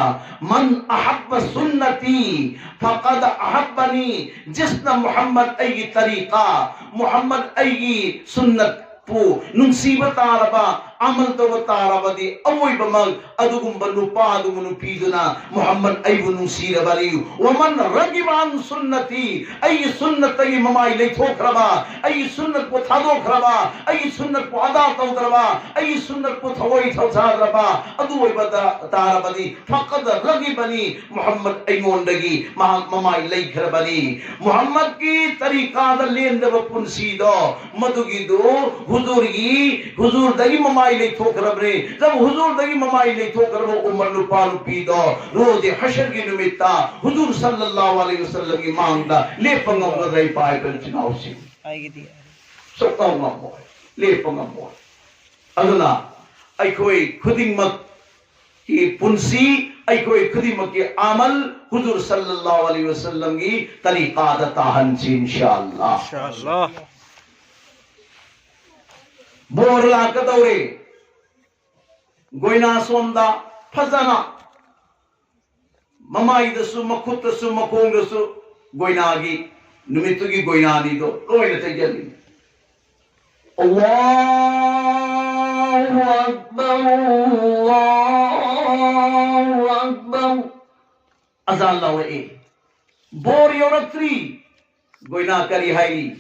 "ꯃꯟ ꯑꯍꯕ ꯁꯨꯟꯅꯇꯤ ꯐꯀꯗ ꯑꯍꯕꯅꯤ", ꯖꯤꯁꯅ ꯃꯨꯍꯝꯃꯗ ꯑꯩꯒꯤ ꯇꯔꯤꯀꯥ, ꯃꯨꯍꯝꯃꯗ ꯑꯩꯒꯤ ꯁꯨꯟꯅꯠ ꯄꯨ ꯅꯨꯡꯁꯤꯕ ꯇꯥꯔꯕ, ꯑꯃꯜ ꯇꯧꯕ ꯇꯥꯔꯕꯗꯤ, ꯑꯋꯣꯏꯕꯃꯛ ꯑꯗꯨꯒꯨꯝꯕ ꯅꯨꯄꯥ ꯑꯗꯨꯒꯨꯝꯕ ꯅꯨꯄꯤꯗꯨꯅ ꯃꯨꯍꯝꯃꯗ ꯑꯩꯕꯨ ꯅꯨꯡꯁꯤꯔꯕꯅꯤ꯫ "ꯋꯃꯟ ꯔꯒꯤꯕ ꯑꯟ ꯁꯨꯟꯅꯇꯤ", ꯑꯩꯒꯤ ꯁꯨꯟꯅꯠꯇꯒꯤ ꯃꯃꯥꯏ ꯂꯩꯊꯣꯛꯈ꯭ꯔꯕ, ꯑꯩꯒꯤ ꯁꯨꯟꯅꯠꯄꯨ ꯊꯥꯗꯣꯛꯈ꯭ꯔꯕ, ꯑꯩꯒꯤ ꯁꯨꯟꯅꯠꯄꯨ ꯑꯗꯥ ꯇꯧꯗ꯭ꯔꯕ, ꯑꯩꯒꯤ ꯁꯨꯟꯅꯠꯄꯨ ꯊꯑꯣꯏ ꯊꯧꯁꯥꯗ꯭ꯔꯕ ꯑꯗꯨ ꯑꯣꯏꯕ ꯇꯥ-, ꯇꯥꯔꯕꯗꯤ, "ꯐꯀꯗ ꯔꯒꯤꯕꯅꯤ", ꯃꯨꯍꯝꯃꯗ ꯑꯩꯉꯣꯟꯗꯒꯤ ꯃꯍꯥꯛ ꯃꯃꯥꯏ ꯂꯩꯈ꯭ꯔꯕꯅꯤ꯫ ꯃꯨꯍꯝꯃꯗꯀꯤ ꯇꯔꯤꯀꯥꯗ ꯂꯦꯟꯗꯕ ꯄꯨꯟꯁꯤꯗꯣ, ꯃꯗꯨꯒꯤꯗꯨ ꯍꯨꯖꯨꯔꯒꯤ, ꯍꯨꯖꯨꯔꯗꯒꯤ ꯃꯃꯥꯏ ꯂꯩꯊꯣꯛꯈ꯭ꯔꯕꯅꯤ꯫ ꯖꯕ ꯍꯨꯖꯨꯔꯗꯒꯤ ꯃꯃꯥꯏ ꯂꯩꯊꯣꯛꯈ꯭ꯔꯕ ꯎꯃꯔ ꯅꯨꯄꯥ ꯅꯨꯄꯤꯗꯣ, ꯔꯣꯖꯦ ꯍꯁꯔꯒꯤ ꯅꯨꯃꯤꯠꯇ ꯍꯨꯖꯨꯔ ꯁꯜꯂꯜꯂꯥꯍꯨ ꯑꯂꯩꯍꯤ ꯋꯁꯜꯂꯝꯒꯤ ꯃꯥꯡꯗ ꯂꯦꯞꯄ ꯉꯝꯒꯗ꯭ꯔꯥ, ꯏꯄꯥ ꯏꯄꯨ ꯏꯆꯤꯟ ꯏꯅꯥꯎꯁꯤꯡ? ꯍꯥꯏꯒꯗꯤ꯫ ꯁꯨꯛꯉꯝ ꯉꯝꯃꯣꯏ, ꯂꯦꯞꯄ ꯉꯝꯃꯣꯏ꯫ ꯑꯗꯨꯅ ꯑꯩꯈꯣꯏ ꯈꯨꯗꯤꯡꯃꯛꯀꯤ ꯄꯨꯟꯁꯤ, ꯑꯩꯈꯣꯏ ꯈꯨꯗꯤꯡꯃꯛꯀꯤ ꯑꯃꯜ ꯍꯨꯖꯨꯔ ꯁꯜꯂꯜꯂꯥꯍꯨ ꯑꯂꯩꯍꯤ ꯋꯁꯜꯂꯝꯒꯤ ꯇꯔꯤꯀꯥꯗ ꯇꯥꯍꯟꯁꯤ, ꯏꯟꯁꯥ ꯑꯜꯂꯥ꯫ ꯏꯟꯁꯥ ꯑꯜꯂꯥ꯫ ꯕꯣꯔ ꯂꯥꯛꯀꯗꯧꯔꯦ꯫ ꯒꯣꯏꯅꯥ ꯁꯣꯝꯗ ꯐꯖꯅ ꯃꯃꯥꯏꯗꯁꯨ, ꯃꯈꯨꯠꯇꯁꯨ, ꯃꯈꯣꯡꯗꯁꯨ ꯒꯣꯏꯅꯥꯒꯤ, ꯅꯨꯃꯤꯠꯇꯨꯒꯤ ꯒꯣꯏꯅꯥꯅꯤꯗꯣ ꯂꯣꯏꯅ ꯇꯩꯖꯜꯂꯤ꯫ ꯑꯜꯂꯥꯍꯨ ꯑꯛꯕꯔ, ꯑꯜꯂꯥꯍꯨ ꯑꯛꯕꯔ꯫ ꯑꯖꯥꯟ ꯂꯥꯎꯔꯛꯑꯦ꯫ ꯕꯣꯔ ꯌꯧꯔꯛꯇ꯭ꯔꯤ꯫ ꯒꯣꯏꯅꯥ ꯀꯔꯤ ꯍꯥꯏꯔꯤ?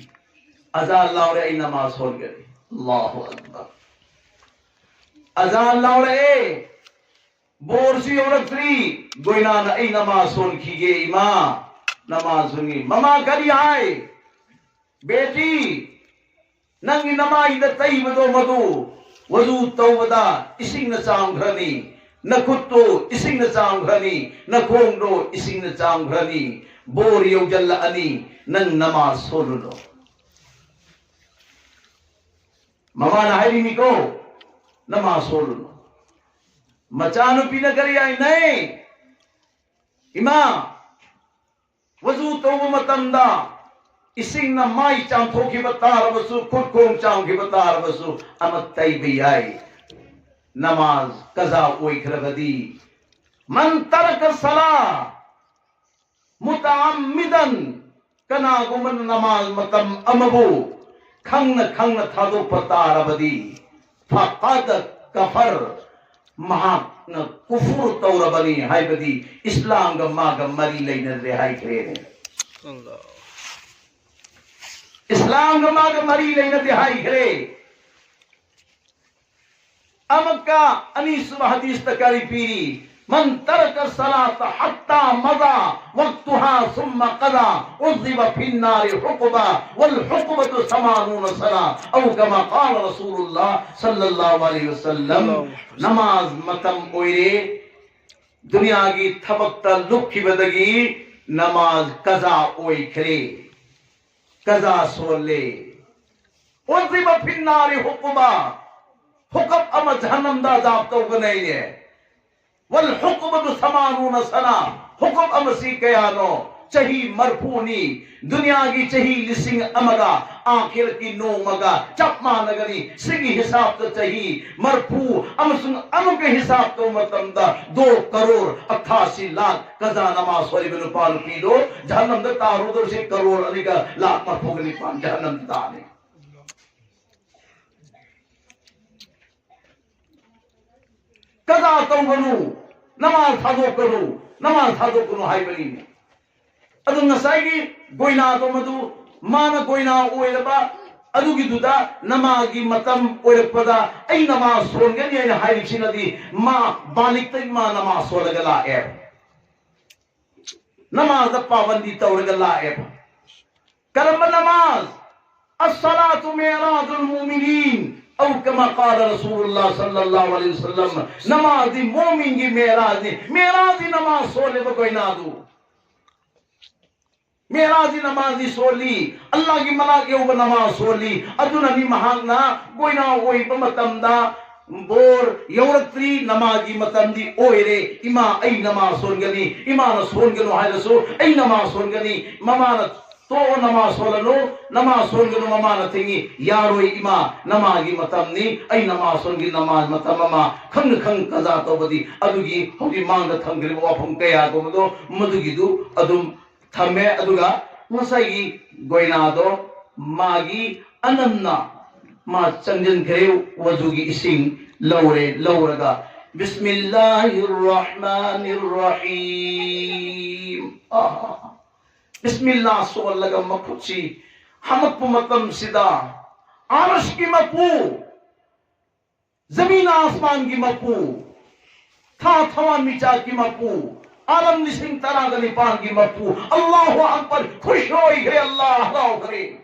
"ꯑꯖꯥꯟ ꯂꯥꯎꯔꯦ, ꯑꯩ ꯅꯃꯥꯖ ꯁꯣꯟꯒꯅꯤ꯫" ꯑꯜꯂꯥꯍꯨ ꯑꯛꯕꯔ꯫ ꯑꯖꯥꯟ ꯂꯥꯎꯔꯛꯑꯦ꯫ ꯕꯣꯔꯁꯨ ꯌꯧꯔꯛꯇ꯭ꯔꯤ, ꯒꯣꯏꯅꯥꯅ "ꯑꯩ ꯅꯃꯥꯖ ꯁꯣꯟꯈꯤꯒꯦ ꯏꯃꯥ, ꯅꯃꯥꯖ ꯁꯣꯟꯒꯦ꯫" ꯃꯃꯥ ꯀꯔꯤ ꯍꯥꯏ? "ꯕꯦꯇꯤ, ꯅꯪꯒꯤ ꯅꯃꯥꯏꯗ ꯇꯩꯕꯗꯣ ꯃꯗꯨ ꯋꯖꯨ ꯇꯧꯕꯗ ꯏꯁꯤꯡꯅ ꯆꯥꯝꯈ꯭ꯔꯅꯤ, ꯅꯈꯨꯠꯇꯨ ꯏꯁꯤꯡꯅ ꯆꯥꯝꯈ꯭ꯔꯅꯤ, ꯅꯈꯣꯡꯗꯣ ꯏꯁꯤꯡꯅ ꯆꯥꯝꯈ꯭ꯔꯅꯤ, ꯕꯣꯔ ꯌꯧꯖꯜꯂꯛꯑꯅꯤ, ꯅꯪ ꯅꯃꯥꯖ ꯁꯣꯜꯂꯨꯅꯨ꯫" ꯃꯃꯥꯅ ꯍꯥꯏꯔꯤꯅꯤꯀꯣ, "ꯅꯃꯥꯖ ꯁꯣꯜꯂꯨꯅꯨ꯫" ꯃꯆꯥꯅꯨꯄꯤꯅ ꯀꯔꯤ ꯍꯥꯏꯅꯩ? ꯏꯃꯥ, ꯋꯖꯨ ꯇꯧꯕ ꯃꯇꯝꯗ ꯏꯁꯤꯡꯅ ꯃꯥꯏ ꯆꯥꯝꯊꯣꯛꯈꯤꯕ ꯇꯥꯔꯕꯁꯨ, ꯈꯨꯠꯈꯣꯡ ꯆꯥꯝꯈꯤꯕ ꯇꯥꯔꯕꯁꯨ, ꯑꯃ ꯇꯩꯕ ꯌꯥꯏ꯫ ꯅꯃꯥꯖ ꯀꯖꯥ ꯑꯣꯏꯈ꯭ꯔꯕꯗꯤ, ꯃꯟ ꯇꯔꯀ ꯁꯂꯥ ꯃꯨꯇꯥꯝꯃꯤꯗꯟ, ꯀꯅꯥꯒꯨꯝꯕꯅ ꯅꯃꯥꯖ ꯃꯇꯝ ꯑꯃꯕꯨ ꯈꯪꯅ ꯈꯪꯅ ꯊꯥꯗꯣꯛꯄ ꯇꯥꯔꯕꯗꯤ, ꯐꯀꯗ ꯀꯐꯔ, ꯃꯍꯥꯛꯅ ꯀꯨꯐꯨꯔ ꯇꯧꯔꯕꯅꯤ, ꯍꯥꯏꯕꯗꯤ ꯏꯁꯂꯥꯝꯒ ꯃꯥꯒ ꯃꯔꯤ ꯂꯩꯅꯗ꯭ꯔꯦ ꯍꯥꯏꯈ꯭ꯔꯦ꯫ ꯏꯁꯂꯥꯝꯒ ꯃꯥꯒ ꯃꯔꯤ ꯂꯩꯅꯗꯦ ꯍꯥꯏꯈ꯭ꯔꯦ꯫ ꯑꯃꯨꯛꯀ ꯑꯅꯤꯁꯨꯕ ꯍꯗꯤꯁꯇ ꯀꯔꯤ ꯄꯤꯔꯤ? من ترك الصلاة حتى مضى وقتها ثم قضى عذب في النار حقبا والحقبة ثمانون سنة أو كما قال رسول الله صلى الله عليه وسلم. ꯅꯃꯥꯖ ꯃꯇꯝ ꯑꯣꯏꯔꯦ, ꯗꯨꯅꯤꯌꯥꯒꯤ ꯊꯕꯛꯇ ꯂꯨꯞꯈꯤꯕꯗꯒꯤ ꯅꯃꯥꯖ ꯀꯖꯥ ꯑꯣꯏꯈ꯭ꯔꯦ, ꯀꯖꯥ ꯁꯣꯜꯂꯦ꯫ ꯎꯖꯤꯕ ꯐꯤꯟꯅꯥꯔꯤ ꯍꯨꯀꯨꯕꯥ, ꯍꯨꯀꯞ ꯑꯃ ꯖꯍꯟꯅꯝꯗ ꯑꯖꯥꯕ ꯇꯧꯒꯅꯤꯌꯦ꯫ ꯋꯜ ꯍꯨꯀꯨꯕꯇꯨ ꯁꯃꯥꯅꯨꯅ ꯁꯅꯥ, ꯍꯨꯀꯞ ꯑꯃꯁꯤ ꯀꯌꯥꯅꯣ? ꯆꯍꯤ ꯃꯔꯐꯨꯅꯤ꯫ ꯗꯨꯅꯤꯌꯥꯒꯤ ꯆꯍꯤ ꯂꯤꯁꯤꯡ ꯑꯃꯒ ꯑꯥꯈꯤꯔꯠꯀꯤ ꯅꯣꯡꯃꯒ ꯆꯞ ꯃꯥꯟꯅꯒꯅꯤ꯫ ꯁꯤꯒꯤ ꯍꯤꯁꯥꯕꯇ ꯆꯍꯤ ꯃꯔꯐꯨ ꯑꯃꯁꯨꯡ ꯑꯃꯨꯛꯀ ꯍꯤꯁꯥꯕ ꯇꯧꯕ ꯃꯇꯝꯗ ꯗꯣ ꯀꯔꯣꯔ ꯑꯊꯥꯁꯤ ꯂꯥꯈ ꯀꯖꯥ ꯅꯃꯥꯖ ꯁꯣꯜꯂꯤꯕ ꯅꯨꯄꯥ ꯅꯨꯄꯤꯗꯣ ꯖꯍꯟꯅꯝꯗ ꯇꯥꯔꯨꯗꯧꯔꯤꯁꯦ ꯀꯔꯣꯔ ꯑꯅꯤꯒ ꯂꯥꯈ ꯃꯔꯐꯨꯒ ꯅꯤꯄꯥꯟ ꯖꯍꯟꯅꯝꯗ ꯇꯥꯅꯤ꯫ ꯀꯖꯥ ꯇꯧꯒꯅꯨ, ꯅꯃꯥꯖ ꯊꯥꯗꯣꯛꯀꯅꯨ, ꯅꯃꯥꯖ ꯊꯥꯗꯣꯛꯀꯅꯨ ꯍꯥꯏꯕꯅꯤꯅꯦ꯫ ꯑꯗꯨ ꯉꯁꯥꯏꯒꯤ ꯒꯣꯏꯅꯥꯗꯣ ꯃꯗꯨ ꯃꯥꯅ ꯒꯣꯏꯅꯥ ꯑꯣꯏꯔꯕ ꯑꯗꯨꯒꯤꯗꯨꯗ ꯅꯃꯥꯖꯒꯤ ꯃꯇꯝ ꯑꯣꯏꯔꯛꯄꯗ ꯑꯩ ꯅꯃꯥꯖ ꯁꯣꯟꯒꯅꯤ ꯍꯥꯏꯅ ꯍꯥꯏꯔꯤꯕꯁꯤꯅꯗꯤ ꯃꯥ ꯕꯥꯂꯤꯛꯇꯒꯤ ꯃꯥ ꯅꯃꯥꯖ ꯁꯣꯜꯂꯒ ꯂꯥꯛꯑꯦ꯫ ꯅꯃꯥꯖꯗ ꯄꯥꯕꯟꯗꯤ ꯇꯧꯔꯒ ꯂꯥꯛꯑꯦꯕ꯫ ꯀꯔꯝꯕ ꯅꯃꯥꯖ? الصلاة معراج المؤمنين أو كما قال رسول الله صلى الله عليه وسلم. ꯅꯃꯥꯖꯗꯤ ꯃꯣꯃꯤꯟꯒꯤ ꯃꯦꯔꯥꯖꯅꯤ꯫ ꯃꯦꯔꯥꯖꯗꯤ ꯅꯃꯥꯖ ꯁꯣꯜꯂꯦꯕ ꯒꯣꯏꯅꯥꯗꯨ꯫ ꯃꯦꯔꯥꯖꯗꯤ ꯅꯃꯥꯖꯗꯤ ꯁꯣꯜꯂꯤ꯫ ꯑꯜꯂꯥꯍꯒꯤ ꯃꯅꯥꯛ ꯌꯧꯕ ꯅꯃꯥꯖ ꯁꯣꯜꯂꯤ꯫ ꯑꯗꯨꯅꯅꯤ ꯃꯍꯥꯛꯅ ꯒꯣꯏꯅꯥ ꯑꯣꯏꯕ ꯃꯇꯝꯗ ꯕꯣꯔ ꯌꯧꯔꯛꯇ꯭ꯔꯤ, ꯅꯃꯥꯒꯤ ꯃꯇꯝꯗꯤ ꯑꯣꯏꯔꯦ꯫ ꯏꯃꯥ, ꯑꯩ ꯅꯃꯥ ꯁꯣꯟꯒꯅꯤ꯫ ꯏꯃꯥꯅ ꯁꯣꯟꯒꯅꯨ ꯍꯥꯏꯔꯁꯨ ꯑꯩ ꯅꯃꯥ ꯁꯣꯟꯒꯅꯤ꯫ ꯃꯃꯥꯅ ꯇꯣꯛꯑꯣ, ꯅꯃꯥ ꯁꯣꯜꯂꯅꯨ, ꯅꯃꯥ ꯁꯣꯟꯒꯅꯨ, ꯃꯃꯥꯅ ꯊꯤꯡꯉꯤ꯫ ꯌꯥꯔꯣꯏ ꯏꯃꯥ, ꯅꯃꯥꯒꯤ ꯃꯇꯝꯅꯤ, ꯑꯩ ꯅꯃꯥ ꯁꯣꯟꯒꯤ꯫ ꯅꯃꯥ ꯃꯇꯝ ꯑꯃ ꯈꯪꯅ ꯈꯪ ꯀꯖꯥ ꯇꯧꯕꯗꯤ ꯑꯗꯨꯒꯤ ꯍꯧꯖꯤꯛ ꯃꯥꯡꯗ ꯊꯝꯈ꯭ꯔꯤꯕ ꯋꯥꯐꯝ ꯀꯌꯥꯒꯨꯝꯕꯗꯣ ꯃꯗꯨꯒꯤꯗꯨ ꯑꯗꯨꯝ ꯊꯝꯃꯦ꯫ ꯑꯗꯨꯒ ꯉꯁꯥꯏꯒꯤ ꯒꯣꯏꯅꯥꯗꯣ ꯃꯥꯒꯤ ꯑꯅꯝꯅ ꯃꯥ ꯆꯪꯁꯤꯟꯈ꯭ꯔꯦ꯫ ꯋꯖꯨꯒꯤ ꯏꯁꯤꯡ ꯂꯧꯔꯦ꯫ ꯂꯧꯔꯒ ꯕꯤꯁꯃꯤꯜꯂꯥꯍꯤꯔ ꯔꯍꯃꯥꯅꯤꯔ ꯔꯍꯤꯝ꯫ ꯑꯥ꯫ ꯕꯤꯁꯃꯤꯜꯂꯥ ꯁꯣꯜꯂꯒ ꯃꯈꯨꯠꯁꯤ ꯍꯥꯝꯃꯛꯄ ꯃꯇꯝꯁꯤꯗ ꯑꯥꯔꯁꯀꯤ ꯃꯄꯨ, ꯖꯃꯤꯟ ꯑꯥꯁꯃꯥꯟꯒꯤ ꯃꯄꯨ, ꯊꯥ ꯊꯋꯥꯟꯃꯤꯆꯥꯛꯀꯤ ꯃꯄꯨ, ꯑꯥꯂꯝ ꯂꯤꯁꯤꯡ ꯇꯔꯥꯒ ꯅꯤꯄꯥꯟꯒꯤ ꯃꯄꯨ, ꯑꯜꯂꯥꯍꯨ ꯑꯛꯕꯔ, ꯈꯨꯁ ꯑꯣꯏꯈ꯭ꯔꯦ, ꯑꯜꯂꯥꯍ ꯍꯔꯥꯎꯈ꯭ꯔꯦ꯫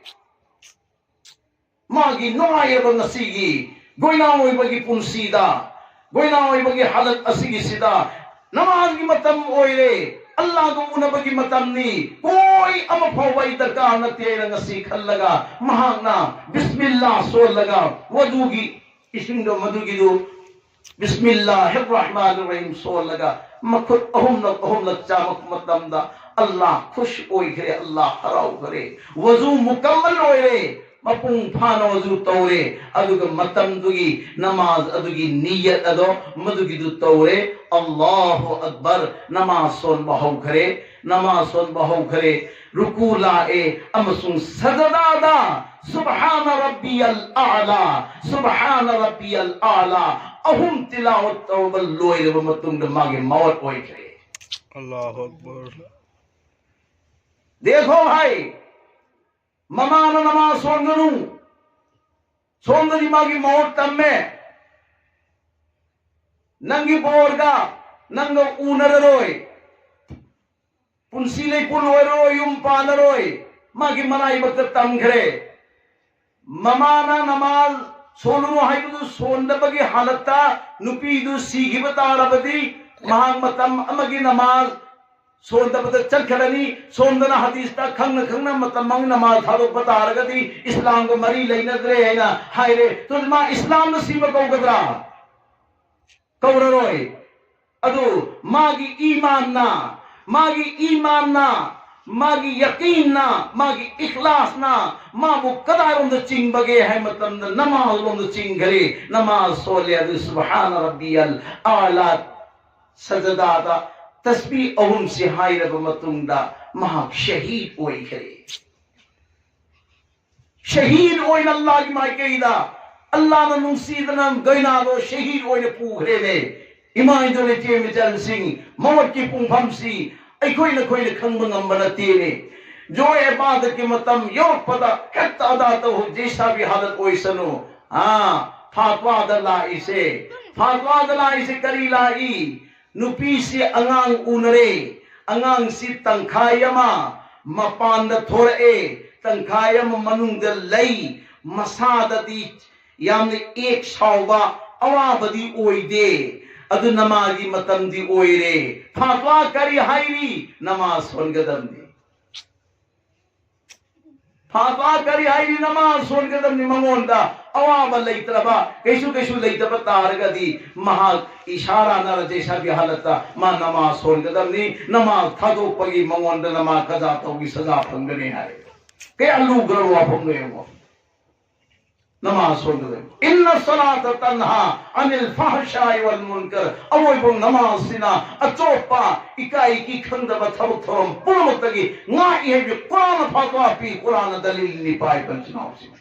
ꯃꯥꯒꯤ ꯅꯨꯡꯉꯥꯏꯔꯕ ꯉꯁꯤꯒꯤ ꯒꯣꯏꯅꯥ ꯑꯣꯏꯕꯒꯤ ꯄꯨꯟꯁꯤꯗ, ꯒꯣꯏꯅꯥ ꯑꯣꯏꯕꯒꯤ ꯍꯥꯂꯠ ꯑꯁꯤꯒꯤꯁꯤꯗ ꯅꯃꯥꯖꯒꯤ ꯃꯇꯝ ꯑꯣꯏꯔꯦ, ꯑꯜꯂꯥꯍꯒ ꯎꯅꯕꯒꯤ ꯃꯇꯝꯅꯤ, ꯀꯣꯏ ꯑꯃ ꯐꯥꯎꯕ ꯑꯩ ꯗꯔꯀꯥꯔ ꯅꯠꯇꯦ ꯍꯥꯏꯅ ꯉꯁꯤ ꯈꯜꯂꯒ ꯃꯍꯥꯛꯅ ꯕꯤꯁꯃꯤꯜꯂꯥ ꯁꯣꯜꯂꯒ ꯋꯖꯨꯒꯤ ꯏꯁꯤꯡꯗꯣ ꯃꯗꯨꯒꯤꯗꯨ ꯕꯤꯁꯃꯤꯜꯂꯥꯍꯤꯔ ꯔꯍꯃꯥꯅꯤꯔ ꯔꯍꯤꯝ ꯁꯣꯜꯂꯒ ꯃꯈꯨꯠ ꯑꯍꯨꯝꯂꯛ ꯑꯍꯨꯝꯂꯛ ꯆꯥꯃꯛꯄ ꯃꯇꯝꯗ ꯑꯜꯂꯥꯍ ꯈꯨꯁ ꯑꯣꯏꯈ꯭ꯔꯦ, ꯑꯜꯂꯥꯍ ꯍꯔꯥꯎꯈ꯭ꯔꯦ꯫ ꯋꯖꯨ ꯃꯨꯀꯝꯃꯜ ꯑꯣꯏꯔꯦ, ꯃꯄꯨꯡ ꯐꯥꯅ ꯋꯖꯨ ꯇꯧꯔꯦ꯫ ꯑꯗꯨꯒ ꯃꯇꯝꯗꯨꯒꯤ ꯅꯃꯥꯖ ꯑꯗꯨꯒꯤ ꯅꯤꯌꯠ ꯑꯗꯣ ꯃꯗꯨꯒꯤꯗꯨ ꯇꯧꯔꯦ꯫ ꯑꯜꯂꯥꯍꯨ ꯑꯛꯕꯔ, ꯅꯃꯥꯖ ꯁꯣꯟꯕ ꯍꯧꯈ꯭ꯔꯦ꯫ ꯅꯃꯥꯖ ꯁꯣꯟꯕ ꯍꯧꯈ꯭ꯔꯦ꯫ ꯔꯨꯀꯨ ꯂꯥꯛꯑꯦ ꯑꯃꯁꯨꯡ ꯁꯖꯗꯥꯗ ꯁꯨꯕꯍꯥꯅ ꯔꯕꯤꯌꯜ ꯑꯥꯂꯥ, ꯁꯨꯕꯍꯥꯅ ꯔꯕꯤꯌꯜ ꯑꯥꯂꯥ ꯑꯍꯨꯝ ꯇꯤꯂꯥꯋꯠ ꯇꯧꯔꯕ ꯂꯣꯏꯔꯕ ꯃꯇꯨꯡꯗ ꯃꯥꯒꯤ ꯃꯋꯠ ꯑꯣꯏꯈ꯭ꯔꯦ꯫ ꯑꯜꯂꯥꯍꯨ ꯑꯛꯕꯔ꯫ ꯗꯦꯈꯣ ꯚꯥꯏ, ꯃꯃꯥꯅ ꯅꯃꯥꯖ ꯁꯣꯟꯒꯅꯨ, ꯁꯣꯝꯗꯗꯤ ꯃꯥꯒꯤ ꯃꯋꯠ ꯇꯝꯃꯦ꯫ ꯅꯪꯒꯤ ꯕꯣꯔꯒ ꯅꯪꯒ ꯎꯅꯔꯔꯣꯏ, ꯄꯨꯟꯁꯤ ꯂꯩꯄꯨ ꯂꯣꯏꯔꯔꯣꯏ, ꯌꯨꯝ ꯄꯥꯜꯂꯔꯣꯏ, ꯃꯥꯒꯤ ꯃꯔꯥꯏꯕꯛꯇ ꯇꯝꯈ꯭ꯔꯦ꯫ ꯃꯃꯥꯅ ꯅꯃꯥꯖ ꯁꯣꯜꯂꯨꯅꯨ ꯍꯥꯏꯕꯗꯨ ꯁꯣꯟꯗꯕꯒꯤ ꯍꯥꯂꯠꯇ ꯅꯨꯄꯤꯗꯨ ꯁꯤꯈꯤꯕ ꯇꯥꯔꯕꯗꯤ ꯃꯍꯥꯛ ꯃꯇꯝ ꯑꯃꯒꯤ ꯅꯃꯥꯖ ꯁꯣꯟꯗꯕꯗ ꯆꯠꯈ꯭ꯔꯅꯤ꯫ ꯁꯣꯝꯗꯅ ꯍꯗꯤꯁꯇ ꯈꯪꯅ ꯈꯪꯅ ꯃꯇꯝ ꯃꯥꯡ ꯅꯃꯥꯖ ꯊꯥꯗꯣꯛꯄ ꯇꯥꯔꯒꯗꯤ ꯏꯁꯂꯥꯝꯒ ꯃꯔꯤ ꯂꯩꯅꯗ꯭ꯔꯦ ꯍꯥꯏꯅ ꯍꯥꯏꯔꯦ꯫ ꯑꯗꯨꯗꯤ ꯃꯥ ꯏꯁꯂꯥꯝꯅ ꯁꯤꯕ ꯀꯧꯒꯗ꯭ꯔꯥ? ꯀꯧꯔꯔꯣꯏ꯫ ꯑꯗꯨ ꯃꯥꯒꯤ ꯏꯃꯥꯟꯅ, ꯃꯥꯒꯤ ꯏꯃꯥꯟꯅ, ꯃꯥꯒꯤ ꯌꯀꯤꯟꯅ, ꯃꯥꯒꯤ ꯏꯈ꯭ꯂꯥꯁꯅ ꯃꯥꯕꯨ ꯀꯗꯥꯏꯔꯣꯝꯗ ꯆꯤꯡꯕꯒꯦ ꯍꯥꯏ ꯃꯇꯝꯗ ꯅꯃꯥꯖ ꯂꯣꯝꯗ ꯆꯤꯡꯈ꯭ꯔꯦ꯫ ꯅꯃꯥꯖ ꯁꯣꯜꯂꯦ꯫ ꯑꯗꯨ ꯁꯨꯕꯍꯥꯅ ꯔꯕꯤꯌꯜ ꯑꯥꯂꯥ ꯁꯖꯗꯥꯗ ꯇꯁꯕꯤ ꯑꯍꯨꯝꯁꯤ ꯍꯥꯏꯔꯕ ꯃꯇꯨꯡꯗ ꯃꯍꯥꯛ ꯁꯍꯤꯗ ꯑꯣꯏꯈ꯭ꯔꯦ꯫ ꯁꯍꯤꯗ ꯑꯣꯏꯅ ꯑꯜꯂꯥꯍꯒꯤ ꯃꯥꯏꯀꯩꯗ ꯑꯜꯂꯥꯍꯅ ꯅꯨꯡꯁꯤꯗꯅ ꯒꯩꯅꯥꯗꯣ ꯁꯍꯤꯗ ꯑꯣꯏꯅ ꯄꯨꯈ꯭ꯔꯦꯅꯦ꯫ ꯏꯃꯥ ꯏꯟꯗꯣꯅꯦꯁꯤꯌꯥ ꯃꯆꯜꯁꯤꯡ, ꯃꯧꯋꯠꯀꯤ ꯄꯨꯡꯐꯝꯁꯤ ꯑꯩꯈꯣꯏ ꯅꯈꯣꯏꯅ ꯈꯪꯕ ꯉꯝꯕ ꯅꯠꯇꯦꯅꯦ꯫ ꯖꯣ ꯑꯦꯕꯥꯗꯀꯤ ꯃꯇꯝ ꯌꯧꯔꯛꯄꯗ ꯍꯦꯛꯇ ꯑꯗꯥ ꯇꯧꯍꯧ, ꯖꯦꯁꯥꯕꯤ ꯍꯥꯂꯠ ꯑꯣꯏꯁꯅꯨ꯫ ꯑꯥ, ꯐꯥꯇ꯭ꯋꯥꯗ ꯂꯥꯛꯏꯁꯦ, ꯐꯥꯇ꯭ꯋꯥꯗ ꯂꯥꯛꯏꯁꯦ ꯀꯔꯤ ꯂꯥꯛꯏ? ꯅꯨꯄꯤꯁꯤ ꯑꯉꯥꯡ ꯎꯅꯔꯦ, ꯑꯉꯥꯡꯁꯤ ꯇꯪꯈꯥꯏ ꯑꯃ ꯃꯄꯥꯟꯗ ꯊꯣꯔꯛꯑꯦ, ꯇꯪꯈꯥꯏ ꯑꯃ ꯃꯅꯨꯡꯗ ꯂꯩ, ꯃꯁꯥꯗꯗꯤ ꯌꯥꯝꯅ ꯑꯦꯛ ꯁꯥꯎꯕ ꯑꯋꯥꯕꯗꯤ ꯑꯣꯏꯗꯦ꯫ ꯑꯗꯨ ꯅꯃꯥꯖꯒꯤ ꯃꯇꯝꯗꯤ ꯑꯣꯏꯔꯦ꯫ ꯐꯥꯇ꯭ꯋꯥ ꯀꯔꯤ ꯍꯥꯏꯔꯤ? ꯅꯃꯥꯖ ꯁꯣꯟꯒꯗꯕꯅꯤ꯫ ꯐꯥꯇ꯭ꯋꯥ ꯀꯔꯤ ꯍꯥꯏꯔꯤ? ꯅꯃꯥꯖ ꯁꯣꯟꯒꯗꯕꯅꯤ꯫ ꯃꯉꯣꯟꯗ ꯑꯋꯥꯕ ꯂꯩꯇ꯭ꯔꯕ, ꯀꯩꯁꯨ ꯀꯩꯁꯨ ꯂꯩꯇꯕ ꯇꯥꯔꯒꯗꯤ ꯃꯍꯥꯛ ꯏꯁꯥꯔꯥꯅ ꯔꯖꯦꯁꯥꯕꯤ ꯍꯥꯂꯠꯇ ꯃꯥ ꯅꯃꯥꯖ ꯁꯣꯟꯒꯗꯕꯅꯤ꯫ ꯅꯃꯥꯖ ꯊꯥꯗꯣꯛꯄꯒꯤ ꯃꯉꯣꯟꯗ ꯅꯃꯥꯖ ꯀꯖꯥ ꯇꯧꯕꯒꯤ ꯁꯖꯥ ꯐꯪꯒꯅꯤ ꯍꯥꯏ꯫ ꯀꯌꯥ ꯂꯨꯈ꯭ꯔꯕ ꯋꯥꯐꯝꯅꯣ ꯌꯦꯡꯉꯣ꯫ ꯅꯃꯥꯖ ꯁꯣꯟꯒꯗꯕꯅꯤ꯫ ꯏꯟꯅ ꯁꯂꯥꯇ ꯇꯟꯍꯥ ꯑꯅꯤꯜ ꯐꯍꯁꯥꯏ ꯋꯜ ꯃꯨꯟꯀꯔ꯫ ꯑꯋꯣꯏꯕ ꯅꯃꯥꯖꯁꯤꯅ ꯑꯆꯣꯞꯄ ꯏꯀꯥꯏ ꯏꯀꯤ ꯈꯪꯗꯕ ꯊꯕꯛ ꯊꯧꯔꯝ ꯄꯨꯝꯅꯃꯛꯇꯒꯤ ꯉꯥꯛꯏ ꯍꯥꯏꯕꯁꯤ ꯀꯨꯔꯥꯟꯅ ꯐꯥꯇ꯭ꯋꯥ ꯄꯤ, ꯀꯨꯔꯥꯟꯅ ꯗꯂꯤꯜꯅꯤ ꯄꯥꯏ ꯄꯟꯆꯅꯥꯎꯁꯤꯡ꯫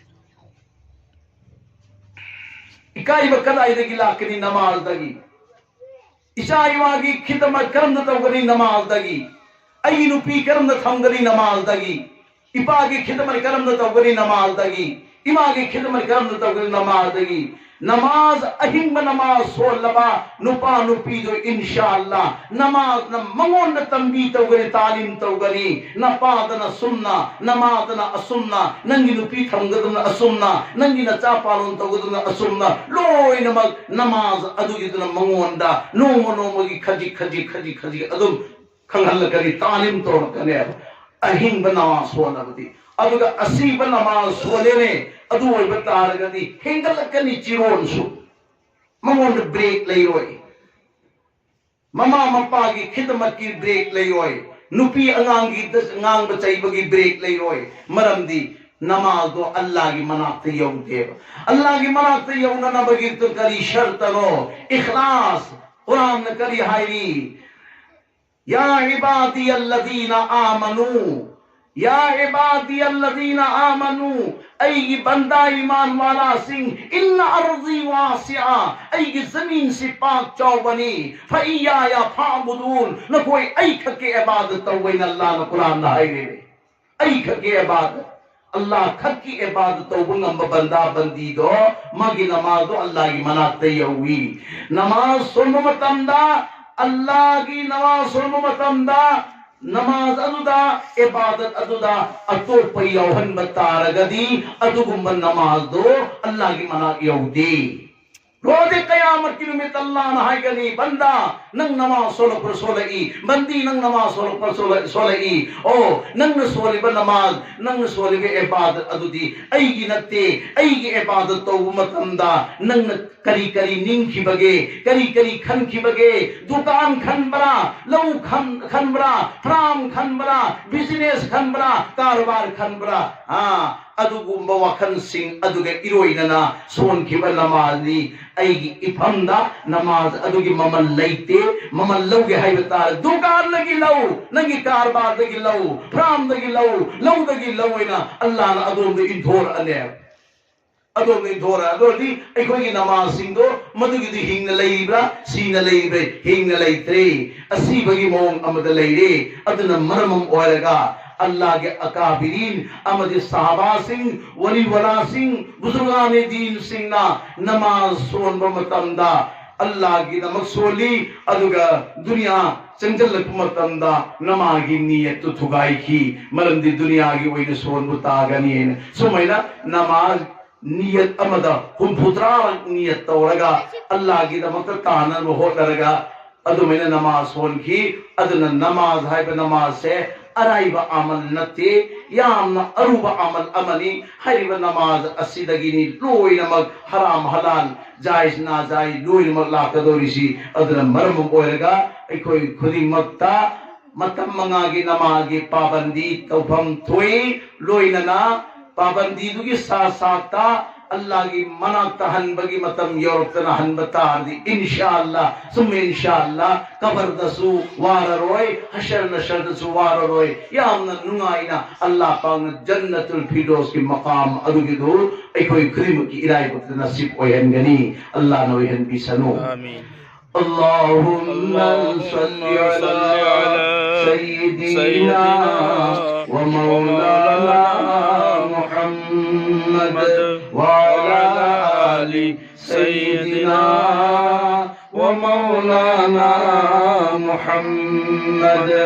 ꯏꯀꯥꯏꯕ ꯀꯗꯥꯏꯗꯒꯤ ꯂꯥꯛꯀꯅꯤ? ꯅꯃꯥꯖꯗꯒꯤ꯫ ꯏꯆꯥ ꯏꯋꯥꯒꯤ ꯈꯤꯗꯃꯠ ꯀꯔꯝꯅ ꯇꯧꯒꯅꯤ? ꯅꯃꯥꯖꯗꯒꯤ꯫ ꯑꯩꯒꯤ ꯅꯨꯄꯤ ꯀꯔꯝꯅ ꯊꯝꯒꯅꯤ? ꯅꯃꯥꯖꯗꯒꯤ꯫ ꯏꯄꯥꯒꯤ ꯈꯤꯗꯃꯠ ꯀꯔꯝꯅ ꯇꯧꯒꯅꯤ? ꯅꯃꯥꯖꯗꯒꯤ꯫ ꯏꯃꯥꯒꯤ ꯈꯤꯗꯃꯠ ꯀꯔꯝꯅ ꯇꯧꯒꯅꯤ? ꯅꯃꯥꯖꯗꯒꯤ꯫ ꯅꯃꯥꯖ, ꯑꯍꯤꯡꯕ ꯅꯃꯥꯖ ꯁꯣꯜꯂꯕ ꯅꯨꯄꯥ ꯅꯨꯄꯤꯗꯨ ꯏꯟꯁꯥ ꯑꯜꯂꯥ ꯅꯃꯥꯖꯅ ꯃꯉꯣꯟꯗ ꯇꯝꯕꯤ ꯇꯧꯒꯅꯤ, ꯇꯥꯂꯤꯝ ꯇꯧꯒꯅꯤ꯫ ꯅꯄꯥꯗꯅ ꯁꯨꯝꯅ, ꯅꯃꯥꯗꯅ ꯑꯁꯨꯝꯅ, ꯅꯪꯒꯤ ꯅꯨꯄꯤ ꯊꯝꯒꯗꯕꯅ ꯑꯁꯨꯝꯅ, ꯅꯪꯒꯤ ꯅꯆꯥ ꯄꯥꯂꯣꯟ ꯇꯧꯒꯗꯕꯅ ꯑꯁꯨꯝꯅ, ꯂꯣꯏꯅꯃꯛ ꯅꯃꯥꯖ ꯑꯗꯨꯒꯤꯗꯨꯅ ꯃꯉꯣꯟꯗ ꯅꯣꯡꯃ ꯅꯣꯡꯃꯒꯤ ꯈꯖꯤꯛ ꯈꯖꯤꯛ ꯈꯖꯤꯛ ꯈꯖꯤꯛ ꯑꯗꯨꯝ ꯈꯪꯍꯜꯂꯛꯀꯅꯤ, ꯇꯥꯂꯤꯝ ꯇꯧꯔꯛꯀꯅꯦꯕ꯫ ꯑꯍꯤꯡꯕ ꯅꯃꯥꯖ ꯁꯣꯟꯅꯕꯗꯤ, ꯑꯗꯨꯒ ꯑꯁꯤꯕ ꯅꯃꯥꯖ ꯁꯣꯜꯂꯦꯅꯦ, ꯑꯗꯨ ꯑꯣꯏꯕ ꯇꯥꯔꯒꯗꯤ ꯍꯦꯟꯒꯠꯂꯛꯀꯅꯤ ꯆꯤꯔꯣꯟꯁꯨ꯫ ꯃꯉꯣꯟꯗ ꯕ꯭ꯔꯦꯛ ꯂꯩꯔꯣꯏ꯫ ꯃꯃꯥ ꯃꯄꯥꯒꯤ ꯈꯤꯗꯃꯠꯀꯤ ꯕ꯭ꯔꯦꯛ ꯂꯩꯔꯣꯏ꯫ ꯅꯨꯄꯤ ꯑꯉꯥꯡꯒꯤ ꯉꯥꯡꯕ ꯆꯩꯕꯒꯤ ꯕ꯭ꯔꯦꯛ ꯂꯩꯔꯣꯏ꯫ ꯃꯔꯝꯗꯤ ꯅꯃꯥꯖꯗꯣ ꯑꯜꯂꯥꯒꯤ ꯃꯅꯥꯛꯇ ꯌꯧꯗꯦꯕ꯫ ꯑꯜꯂꯥꯒꯤ ꯃꯅꯥꯛꯇ ꯌꯧꯅꯅꯕꯒꯤ ꯀꯔꯤ ꯁꯔꯇꯅꯣ? ꯏꯈ꯭ꯂꯥꯁ꯫ ꯀꯨꯔꯥꯟꯅ ꯀꯔꯤ ꯍꯥꯏꯔꯤ? يا عبادي الذين آمنوا، يا عبادي الذين آمنوا، ꯑꯩꯒꯤ ꯕꯟꯗꯥ ꯏꯃꯥꯟ ꯋꯥꯂꯥꯁꯤꯡ, إن أرضي واسعة, ꯑꯩꯒꯤ ꯖꯃꯤꯟꯁꯤ ꯄꯥꯛ ꯆꯥꯎꯕꯅꯤ, فإياي فاعبدون, ꯅꯈꯣꯏ ꯑꯩ ꯈꯛꯀꯤ ꯏꯕꯥꯗꯠ ꯇꯧꯕꯩꯅ ꯑꯜꯂꯥꯅ ꯀꯨꯔꯥꯟꯗ ꯍꯥꯏꯔꯦ꯫ ꯑꯩ ꯈꯛꯀꯤ ꯏꯕꯥꯗꯠ, ꯑꯜꯂꯥ ꯈꯛꯀꯤ ꯏꯕꯥꯗꯠ ꯇꯧꯕ ꯉꯝꯕ ꯕꯟꯗꯥ ꯕꯟꯗꯤꯗꯣ, ꯃꯥꯒꯤ ꯅꯃꯥꯖꯗꯣ ꯑꯜꯂꯥꯒꯤ ꯃꯅꯥꯛꯇ ꯌꯧꯏ꯫ ꯅꯃꯥꯖ ꯁꯣꯟꯕ ꯃꯇꯝꯗ, ꯑꯜꯂꯥꯒꯤ ꯅꯃꯥꯖ ꯁꯣꯟꯕ ꯃꯇꯝꯗ, ꯅꯃꯥꯖ ꯑꯗꯨꯗ, ꯏꯕꯥꯗꯠ ꯑꯗꯨꯗ ꯑꯇꯣꯞꯄ ꯌꯥꯎꯍꯟꯕ ꯇꯥꯔꯒꯗꯤ, ꯑꯗꯨꯒꯨꯝꯕ ꯅꯃꯥꯖꯗꯣ ꯑꯜꯂꯥꯒꯤ ꯃꯅꯥꯛ ꯌꯧꯗꯦ꯫ ꯔꯣꯖꯦ ꯀꯌꯥꯃꯠꯀꯤ ꯅꯨꯃꯤꯠ ꯑꯜꯂꯥꯅ ꯍꯥꯏꯒꯅꯤ, ꯕꯟꯗꯥ, ꯅꯪ ꯅꯃꯥꯖ ꯁꯣꯜꯂꯛꯄ꯭ꯔꯥ ꯁꯣꯜꯂꯛꯏ? ꯕꯟꯗꯤ, ꯅꯪ ꯅꯃꯥꯖ ꯁꯣꯜꯂꯛꯄ꯭ꯔꯥ ꯁꯣꯜꯂꯛ-, ꯁꯣꯜꯂꯛꯏ? ꯑꯣ, ꯅꯪꯅ ꯁꯣꯜꯂꯤꯕ ꯅꯃꯥꯖ, ꯅꯪꯅ ꯁꯣꯜꯂꯤꯕ ꯏꯕꯥꯗꯠ ꯑꯗꯨꯗꯤ ꯑꯩꯒꯤ ꯅꯠꯇꯦ꯫ ꯑꯩꯒꯤ ꯏꯕꯥꯗꯠ ꯇꯧꯕ ꯃꯇꯝꯗ ꯅꯪꯅ ꯀꯔꯤ ꯀꯔꯤ ꯅꯤꯡꯈꯤꯕꯒꯦ? ꯀꯔꯤ ꯀꯔꯤ ꯈꯟꯈꯤꯕꯒꯦ? ꯗꯨꯀꯥꯟ ꯈꯟꯕ꯭ꯔꯥ? ꯂꯧ ꯈꯟ-, ꯈꯟꯕ꯭ꯔꯥ? ꯐ꯭ꯔꯥꯝ ꯈꯟꯕ꯭ꯔꯥ? ꯕꯤꯖꯤꯅꯦꯁ ꯈꯟꯕ꯭ꯔꯥ? ꯀꯔꯕꯥꯔ ꯈꯟꯕ꯭ꯔꯥ? ꯑꯥ, ꯑꯗꯨꯒꯨꯝꯕ ꯋꯥꯈꯜꯁꯤꯡ ꯑꯗꯨꯒ ꯏꯔꯣꯏꯅꯅ ꯁꯣꯟꯈꯤꯕ ꯅꯃꯥꯖꯅꯤ꯫ ꯑꯩꯒꯤ ꯏꯐꯝꯗ ꯅꯃꯥꯖ ꯑꯗꯨꯒꯤ ꯃꯃꯜ ꯂꯩꯇꯦ꯫ ꯃꯃꯜ ꯂꯧꯒꯦ ꯍꯥꯏꯕ ꯇꯥꯔꯦ, ꯗꯨꯀꯥꯟꯗꯒꯤ ꯂꯧ, ꯅꯪꯒꯤ ꯀꯔꯕꯥꯔꯗꯒꯤ ꯂꯧ, ꯐ꯭ꯔꯥꯝꯗꯒꯤ ꯂꯧ, ꯂꯧꯗꯒꯤ ꯂꯧ ꯍꯥꯏꯅ ꯑꯜꯂꯥꯅ ꯑꯗꯣꯝꯗ ꯏꯟꯊꯣꯔꯛꯑꯅꯦꯕ꯫ ꯑꯗꯣꯝꯗ ꯏꯟꯊꯣꯔꯛꯑꯦ꯫ ꯑꯗꯨ ꯑꯣꯏꯔꯗꯤ ꯑꯩꯈꯣꯏꯒꯤ ꯅꯃꯥꯖꯁꯤꯡꯗꯣ ꯃꯗꯨꯒꯤꯗꯤ ꯍꯤꯡꯅ ꯂꯩꯔꯤꯕ꯭ꯔꯥ, ꯁꯤꯅ ꯂꯩꯔꯤꯕ꯭ꯔꯥ? ꯍꯤꯡꯅ ꯂꯩꯇ꯭ꯔꯦ꯫ ꯑꯁꯤꯕꯒꯤ ꯃꯑꯣꯡ ꯑꯃꯗ ꯂꯩꯔꯦ꯫ ꯑꯗꯨꯅ ꯃꯔꯝ ꯑꯃ ꯑꯣꯏꯔꯒ ꯑꯜꯂꯥꯒꯤ ꯑꯀꯥꯕꯤꯔꯤꯟ ꯑꯃꯗꯤ ꯁꯍꯥꯕꯥꯁꯤꯡ, ꯋꯥꯂꯤ ꯋꯂꯥꯁꯤꯡ, ꯕꯨꯖꯨꯔꯒꯥꯅꯦ ꯗꯤꯟꯁꯤꯡꯅ ꯅꯃꯥꯖ ꯁꯣꯟꯕ ꯃꯇꯝꯗ ꯑꯜꯂꯥꯒꯤꯗꯃꯛ ꯁꯣꯜꯂꯤ, ꯑꯗꯨꯒ ꯗꯨꯅꯤꯌꯥ ꯆꯪꯁꯤꯜꯂꯛꯄ ꯃꯇꯝꯗ ꯅꯃꯥꯖꯒꯤ ꯅꯤꯌꯠꯇꯨ ꯊꯨꯒꯥꯏꯈꯤ, ꯃꯔꯝꯗꯤ ꯗꯨꯅꯤꯌꯥꯒꯤ ꯑꯣꯏꯅ ꯁꯣꯟꯕ ꯇꯥꯒꯅꯤ ꯍꯥꯏꯅ꯫ ꯁꯨꯃꯥꯏꯅ ꯅꯃꯥꯖ ꯅꯤꯌꯠ ꯑꯃꯗ ꯍꯨꯝꯐꯨꯇꯔꯥꯔꯛ ꯅꯤꯌꯠ ꯇꯧꯔꯒ ꯑꯜꯂꯥꯒꯤꯗꯃꯛꯇ ꯇꯥꯅꯅꯕ ꯍꯣꯠꯅꯔꯒ ꯑꯗꯨꯃꯥꯏꯅ ꯅꯃꯥꯖ ꯁꯣꯟꯈꯤ꯫ ꯑꯗꯨꯅ ꯅꯃꯥꯖ ꯍꯥꯏꯕ ꯅꯃꯥꯖꯁꯦ ꯑꯔꯥꯏꯕ ꯑꯃꯜ ꯅꯠꯇꯦ, ꯌꯥꯝꯅ ꯑꯔꯨꯕ ꯑꯃꯜ ꯑꯃꯅꯤ꯫ ꯍꯥꯏꯔꯤꯕ ꯅꯃꯥꯖ ꯑꯁꯤꯗꯒꯤꯅꯤ ꯂꯣꯏꯅꯃꯛ ꯍꯔꯥꯝ ꯍꯂꯥꯜ, ꯖꯥꯏꯖ ꯅꯥꯖꯥꯏꯖ ꯂꯣꯏꯅꯃꯛ ꯂꯥꯛꯀꯗꯧꯔꯤꯁꯤ꯫ ꯑꯗꯨꯅ ꯃꯔꯝ ꯑꯃ ꯑꯣꯏꯔꯒ ꯑꯩꯈꯣꯏ ꯈꯨꯗꯤꯡꯃꯛꯇ ꯃꯇꯝ ꯃꯉꯥꯒꯤ ꯅꯃꯥꯖꯒꯤ ꯄꯥꯕꯟꯗꯤ ꯇꯧꯐꯝ ꯊꯣꯛꯏ꯫ ꯂꯣꯏꯅꯅ ꯄꯥꯕꯟꯗꯤꯗꯨꯒꯤ ꯁꯥ ꯁꯥꯠꯇ ꯑꯜꯂꯥꯒꯤ ꯃꯅꯥꯛꯇ ꯍꯟꯕꯒꯤ ꯃꯇꯝ ꯌꯧꯔꯛꯇꯅ ꯍꯟꯕ ꯇꯥꯔꯗꯤ, ꯏꯟꯁꯥ ꯑꯜꯂꯥ, ꯁꯨꯝ ꯏꯟꯁꯥ ꯑꯜꯂꯥ, ꯀꯕꯔꯗꯁꯨ ꯋꯥꯔꯔꯣꯏ, ꯍꯁꯔ ꯅꯁꯔꯗꯁꯨ ꯋꯥꯔꯔꯣꯏ, ꯌꯥꯝꯅ ꯅꯨꯡꯉꯥꯏꯅ ꯑꯜꯂꯥ ꯄꯥꯛꯅ ꯖꯟꯅꯇꯨꯜ ꯐꯤꯔꯗꯧꯁꯀꯤ ꯃꯀꯥꯝ ꯑꯗꯨꯒꯤꯗꯨ ꯑꯩꯈꯣꯏ ꯈꯨꯗꯤꯡꯃꯛꯀꯤ ꯏꯔꯥꯏꯕꯛꯇ ꯅꯁꯤꯕ ꯑꯣꯏꯍꯟꯒꯅꯤ꯫ ꯑꯜꯂꯥꯅ ꯑꯣꯏꯍꯟꯕꯤꯁꯅꯨ꯫ آمين. اللهم صل على سيدنا ومولانا محمد وعلى آل سيدنا ومولانا محمد.